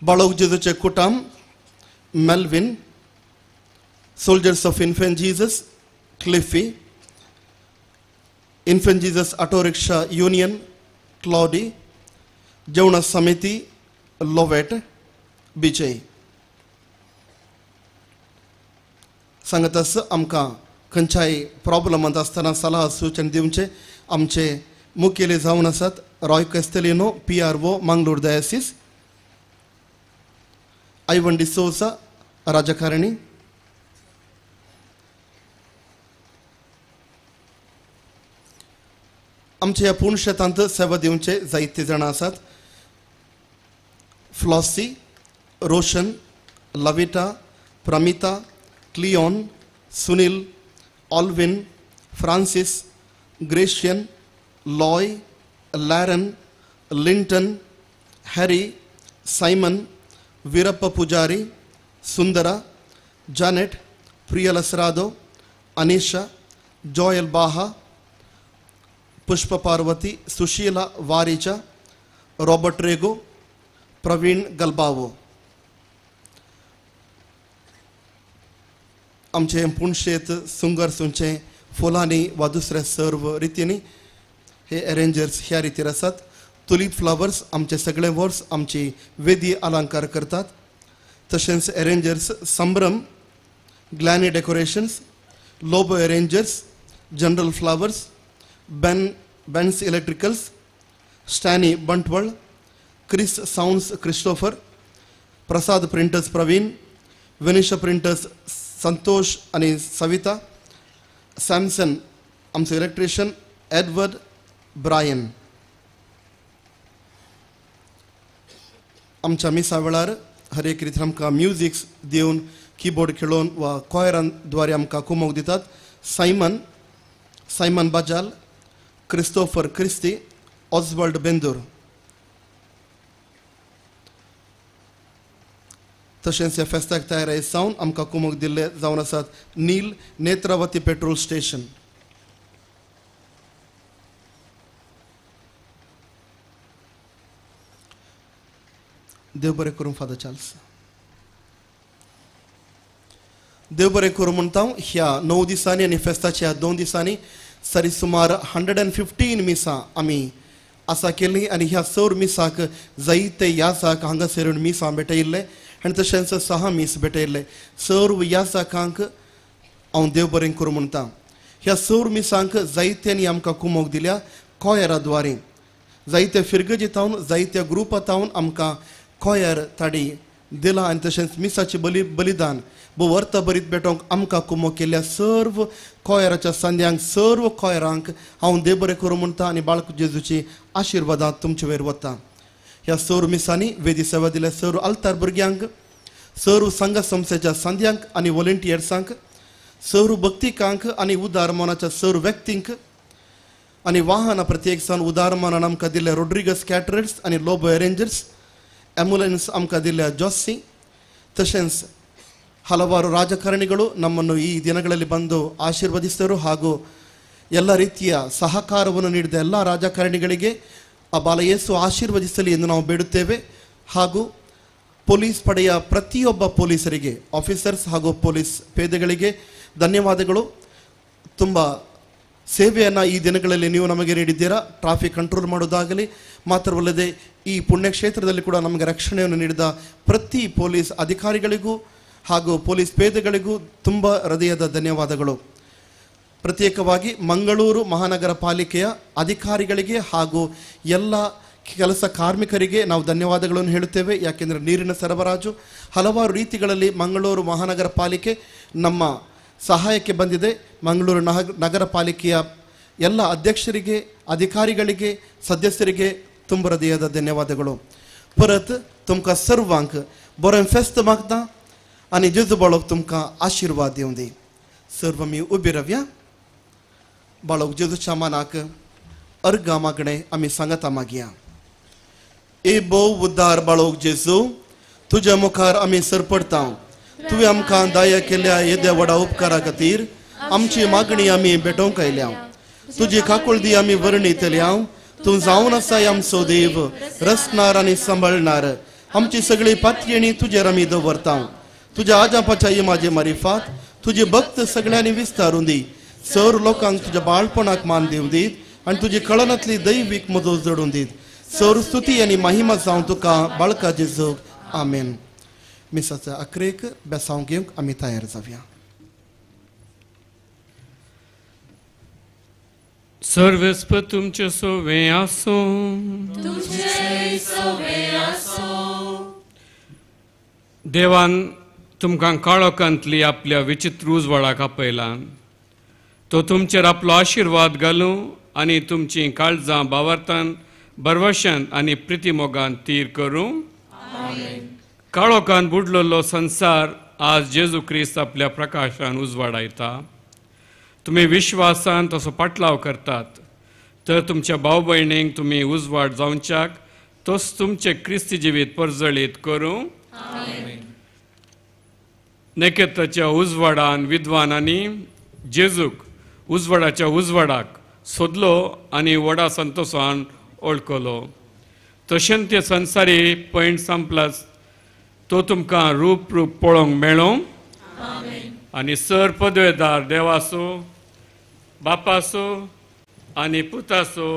बाळोक जेजूचे कुटाम Melvin soldiers of infant Jesus Cliffy, Infant Jesus auto rickshaw union Claudy, जेवणा समिती लोवेट बिजय. सांगतास आमकां खंयच्याय प्रॉब्लमांत आसतना सलाह सूचन दिवचे आमचे मुखेली जावन आसात Roy Castelino, PRO Mangalore diocese, Ivan D'Souza राजकारणी, आमच्या ह्या पूर्ण शेतांत सेवा दिवचे जायते जाणां आसात. Flossie, Roshan, Lavita, Pramita, Cleon, Sunil, Alvin, Francis, Gracian, Loy, Laren, Linton, Harry, Simon, Veerappa Pujari, Sundara, Janet, Priya Lasrado, Anisha, Joel Baha, Pushpa Parvathi, Sushila Varija, Robert Rego, Praveen Galbavo. आमचें पुणशेत सुंगर सुंचें फुलांनी वा दुसऱ्या सर्व रितींनी हे arrangers ह्या रितीर आसात. Tulip flowers आमचे सगळे वर्स आमची वेदी अलंकार करतात. तशेंच arrangers Sambhram, Glani decorations, Lobo arrangers, general flowers, Benz electricals, Stany Bantwal, Chris sounds Christopher, Prasad printers Praveen, Venisha printers Santosh आनी सविता, सॅमसन आमचो इलेक्ट्रिशियन एडवर्ड ब्रायन. आमच्या मिसा वेळार हर एक रितीन आमकां म्युजिक्स दिवन किबोर्ड खेळोवन वा कॉयरांद्वारे आमकां कुमोक दितात. Simon, Simon Bajal, Christopher Christy, Oswald Bendur. तशेंच ह्या फेस्ताक तयार जावन आमकां कुमोक दिल्ले जावन आसात नील, नेत्रावती पेट्रोल स्टेशन. देव बरें करूं फादर चार्ल्स. देव बरें करूं म्हणटा. ह्या 9 दिसांनी आनी फेस्ताच्या ह्या 2 दिसांनी सरी सुमार 115 मिसां आमी आसा केली आनी ह्या सौर मिसाक जायते याजाक हांगासर येवन मिसां भेटयल्ले आनी तशेंच 6 मीस भेटयल्ले. सर्व याजाकांक हांव देव बरें करूं म्हणटा. ह्या सौर मिसांक जायत्यांनी आमकां कुमोक दिल्या कॉयराद्वारे. जायते फिरगजीतावन जायत्या ग्रुपातावन आमकां कॉयर ताडी दिला आनी तशेंच मिसाचे बलिदान भोव अर्थभरीत भेटोवंक आमकां कुमोक केल्ल्या सर्व कॉयराच्या संद्यांक सर्व कॉयरांक हांव देव बरें करूं म्हणटा आनी बाळक जेजूची आशिर्वादां तुमचे वयर वता. ह्या सर्व मिसांनी वेदी सेवा दिल्या सर्व आल्तार भुरग्यांक, सर्व संघ संस्थेच्या संद्यांक आनी वॉलंटियर्सांक, सर्व भक्तिकांक आनी उदार मनाच्या सर्व व्यक्तींक आनी वाहनां प्रत्येक सान उदार मनान आमकां दिल्ल्या रोड्रिगस कॅटरर्स आनी लोबो अरेंजर्स, ಆಂಬ್ಯುಲೆನ್ಸ್ आमकां दिल्ल्या ಜೋಸ್ಸಿ, ತಶೆಂಚ್ ಹಲವಾರು ರಾಜಕಾರಣಿಗಳು ನಮ್ಮನ್ನು ಈ ದಿನಗಳಲ್ಲಿ ಬಂದು ಆಶೀರ್ವದಿಸಿದರು ಹಾಗೂ ಎಲ್ಲ ರೀತಿಯ ಸಹಕಾರವನ್ನು ನೀಡಿದ ಎಲ್ಲ ರಾಜಕಾರಣಿಗಳಿಗೆ ಆ ಬಾಲಯೇಸು ಆಶೀರ್ವದಿಸಲಿ ಎಂದು ನಾವು ಬೇಡುತ್ತೇವೆ. ಹಾಗೂ ಪೊಲೀಸ್ ಪಡೆಯ ಪ್ರತಿಯೊಬ್ಬ ಪೊಲೀಸರಿಗೆ, ಆಫೀಸರ್ಸ್ ಹಾಗೂ ಪೊಲೀಸ್ ಪೇದೆಗಳಿಗೆ ಧನ್ಯವಾದಗಳು. ತುಂಬ ಸೇವೆಯನ್ನು ಈ ದಿನಗಳಲ್ಲಿ ನೀವು ನಮಗೆ ನೀಡಿದ್ದೀರಾ. ಟ್ರಾಫಿಕ್ ಕಂಟ್ರೋಲ್ ಮಾಡೋದಾಗಲಿ, ಮಾತ್ರವಲ್ಲದೆ ಈ ಪುಣ್ಯಕ್ಷೇತ್ರದಲ್ಲಿ ಕೂಡ ನಮಗೆ ರಕ್ಷಣೆಯನ್ನು ನೀಡಿದ ಪ್ರತಿ ಪೊಲೀಸ್ ಅಧಿಕಾರಿಗಳಿಗೂ ಹಾಗೂ ಪೊಲೀಸ್ ಪೇದೆಗಳಿಗೂ ತುಂಬ ಹೃದಯದ ಧನ್ಯವಾದಗಳು. ಪ್ರತ್ಯೇಕವಾಗಿ ಮಂಗಳೂರು ಮಹಾನಗರ ಪಾಲಿಕೆಯ ಅಧಿಕಾರಿಗಳಿಗೆ ಹಾಗೂ ಎಲ್ಲ ಕೆಲಸ ಕಾರ್ಮಿಕರಿಗೆ ನಾವು ಧನ್ಯವಾದಗಳನ್ನು ಹೇಳುತ್ತೇವೆ. ಯಾಕೆಂದರೆ ನೀರಿನ ಸರಬರಾಜು ಹಲವಾರು ರೀತಿಗಳಲ್ಲಿ ಮಂಗಳೂರು ಮಹಾನಗರ ಪಾಲಿಕೆ ನಮ್ಮ ಸಹಾಯಕ್ಕೆ ಬಂದಿದೆ. ಮಂಗಳೂರು ನಗರ ಪಾಲಿಕೆಯ ಎಲ್ಲ ಅಧ್ಯಕ್ಷರಿಗೆ, ಅಧಿಕಾರಿಗಳಿಗೆ, ಸದಸ್ಯರಿಗೆ ತುಂಬ ಹೃದಯದ ಧನ್ಯವಾದಗಳು. परत तुमकां सर्वांक बरें फेस्त मागता आनी जेजू बाळक तुमकां आशिर्वाद दिवं दी. सर्व आमी उबी रावया. बाळक जेजूच्या मानाक अर्घा मागणें आमी सांगता मागया. ए भोव उद्दार बाळक जेजू, तुज्या मुखार आमी सरपडटा. तुवें आमकां दया केल्या येद्या व्हडा उपकारा खातीर आमची मागणी आमी भेटोवंक आयल्या. तुजी काकुळदी आमी वर्णितल्या. तूं जावन आसाय आमचो देव, रचणार आनी सांबाळणार. आमची सगळी पातयेणी तुजेर आमी दवरता. तुज्या आजापाच्या इमाजे मारिफात तुजी भक्त सगळ्यांनी विस्तारून दी. सर लोकांक तुज्या बाळपणाक मान दिवं दीत आनी तुजी कळनांतली दैवीक मजत जडून दीत. सर स्तुती आनी महिमा जावं तुका बाळका जेजूक. आमेन. मिसाच्या अकरेक बेसांव घेवंक आमी तयार जावया. सर्वेस्प तुमचे सोवे आसूं. देवान तुमकां काळोखांतली आपल्या विचित्र उजवाडाक आपयला. तो तुमचेर आपलो आशिर्वाद घालूं आनी तुमचीं काळजां भावार्थान भरवशान आनी प्रितीमोगान तीर करूं. काळोखान बुडलेलो संवसार आज जेजू क्रिस्त आपल्या प्रकाशान उजवाडायता. तुमी विश्वासान तसो पाटलाव करतात तर तुमच्या भाव भयणींक तुमी उजवाड जावच्याक तोच तुमचें क्रिस्ती जिवीत परजळीत करूं. नेकेताच्या उजवाडान विद्वान आनी जेजूक उजवाडाच्या उजवाडाक सोदलो आनी व्हडा संतोशान ओळखलो. तशेंच ते संवसारी पैण संपलाच तो तुमकां रूप रूप पळोवंक मेळों. आनी सर पदवेदार देवासो बापासो आनी पुतासो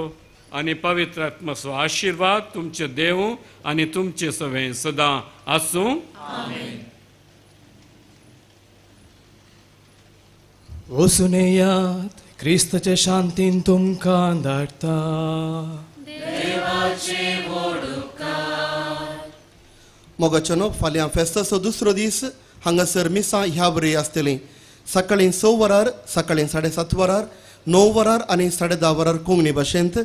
आनी पवित्र आत्माचो आशिर्वाद तुमचे देव आनी तुमचे सवें सदां आसूं. वचून येयात, क्रिस्ताचे शांतीन तुमकां धाडटा. मोगाचेनो फाल्यां फेस्ताचो दुसरो दीस हांगासर मिसां ह्या वरी आसतलीं. सकाळीं 6 वरार, सकाळीं 7:30 वरार, 9 वरार आनी 10:30 वरार कोंकणी भाशेंत,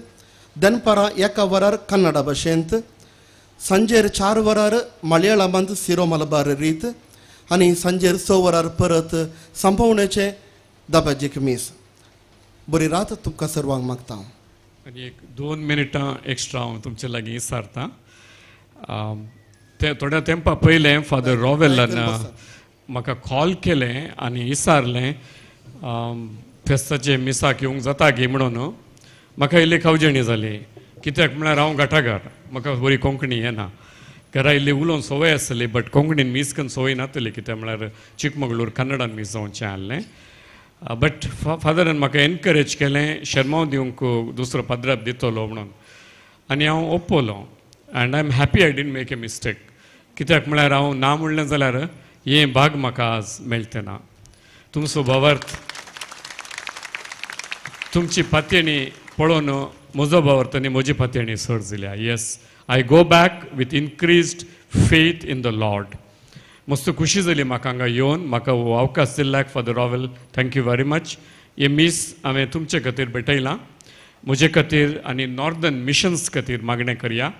दनपारां 1 वरार कन्नडा भाशेंत, सांजेर 4 वरार मलयाळमांत सिरो मलबार रीत आनी सांजेर 6 वरार परत संपवण्याचें दाबाजीक मीस. बरी रात तुमकां सर्वांक मागता. आनी एक 2 मिनटां एक्स्ट्रा हांव तुमचे लागीं विचारता. ते थोड्या तेंपा पयलें फादर रॉवेलान म्हाका कॉल केलें आनी विचारलें फेस्ताचे मिसाक येवंक जाता गी म्हणून. म्हाका इल्ली खावजेणी जाली कित्याक म्हळ्यार हांव घाटाघाट, म्हाका बरी कोंकणी येना. घरा इल्ली उलोवन संवय आसली बट कोंकणीन मीस कन्न संवय नातली कित्याक म्हळ्यार चिकमगळूर कन्नडान मीस जावचें आहलें. बट फादरान म्हाका एनकरेज केलें शेर्मांव दिवंक दुसरो पाद्राप दितलो म्हणून आनी हांव ओपलो. And I am happy I didn't make a mistake कित्याक म्हळ्यार हांव ना म्हणलें जाल्यार हें भाग म्हाका आज मेळचें ना. तुमचो भावार्थ तुमची पातयेणी पळोवन म्हजो भावार्थ आनी म्हजी पातयेणी चड जाल्या. Yes, I go back with increased faith in the Lord. मस्त खुशी जाली म्हाका हांगा येवन. म्हाका हो अवकाश दिल्ल्याक Father Rovel thank you very much. हें मीस हांवें तुमचे खातीर भेटयलां, म्हजे खातीर आनी नॉर्दर्न मिशन्स खातीर मागणें करया.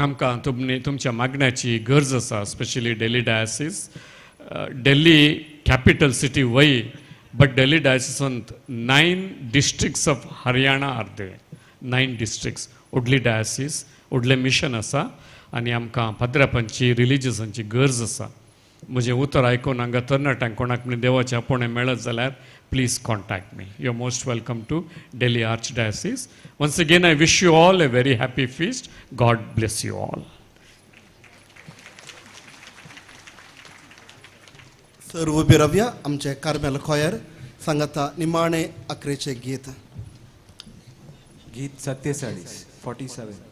आमकां तुमच्या मागण्याची गरज आसा, specially Delhi diocese. Delhi capital city वय, बट डेल्ही डायसिसांत 9 districts of Haryana are they. 9 districts व्हडली डायसिस, व्हडलें मिशन आसा आनी आमकां पाद्रापांची रिलिजियसांची गरज आसा. म्हजें उतर आयकून हांगा तरणाट्यांक कोणाक म्हण देवाचें आपोवणें मेळत जाल्यार please contact me. You are most welcome to Delhi archdiocese. Once again I wish you all a very happy feast. God bless you all. Sir उबी रावया. आमचें कार्मेल कॉयर सांगाता निमाणें आकरेचें गीत. गीत 47 47.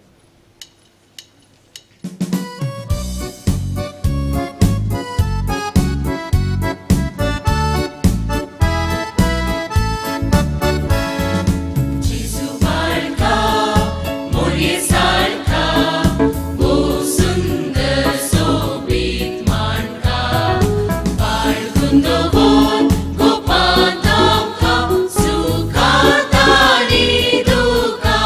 Suka tani duka.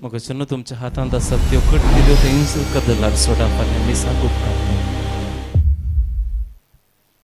मग तुमच्या हातांत आसात त्यो कटलेल्यो थंयच कदलार सोडा फाल्यां मिसाक उपकारता.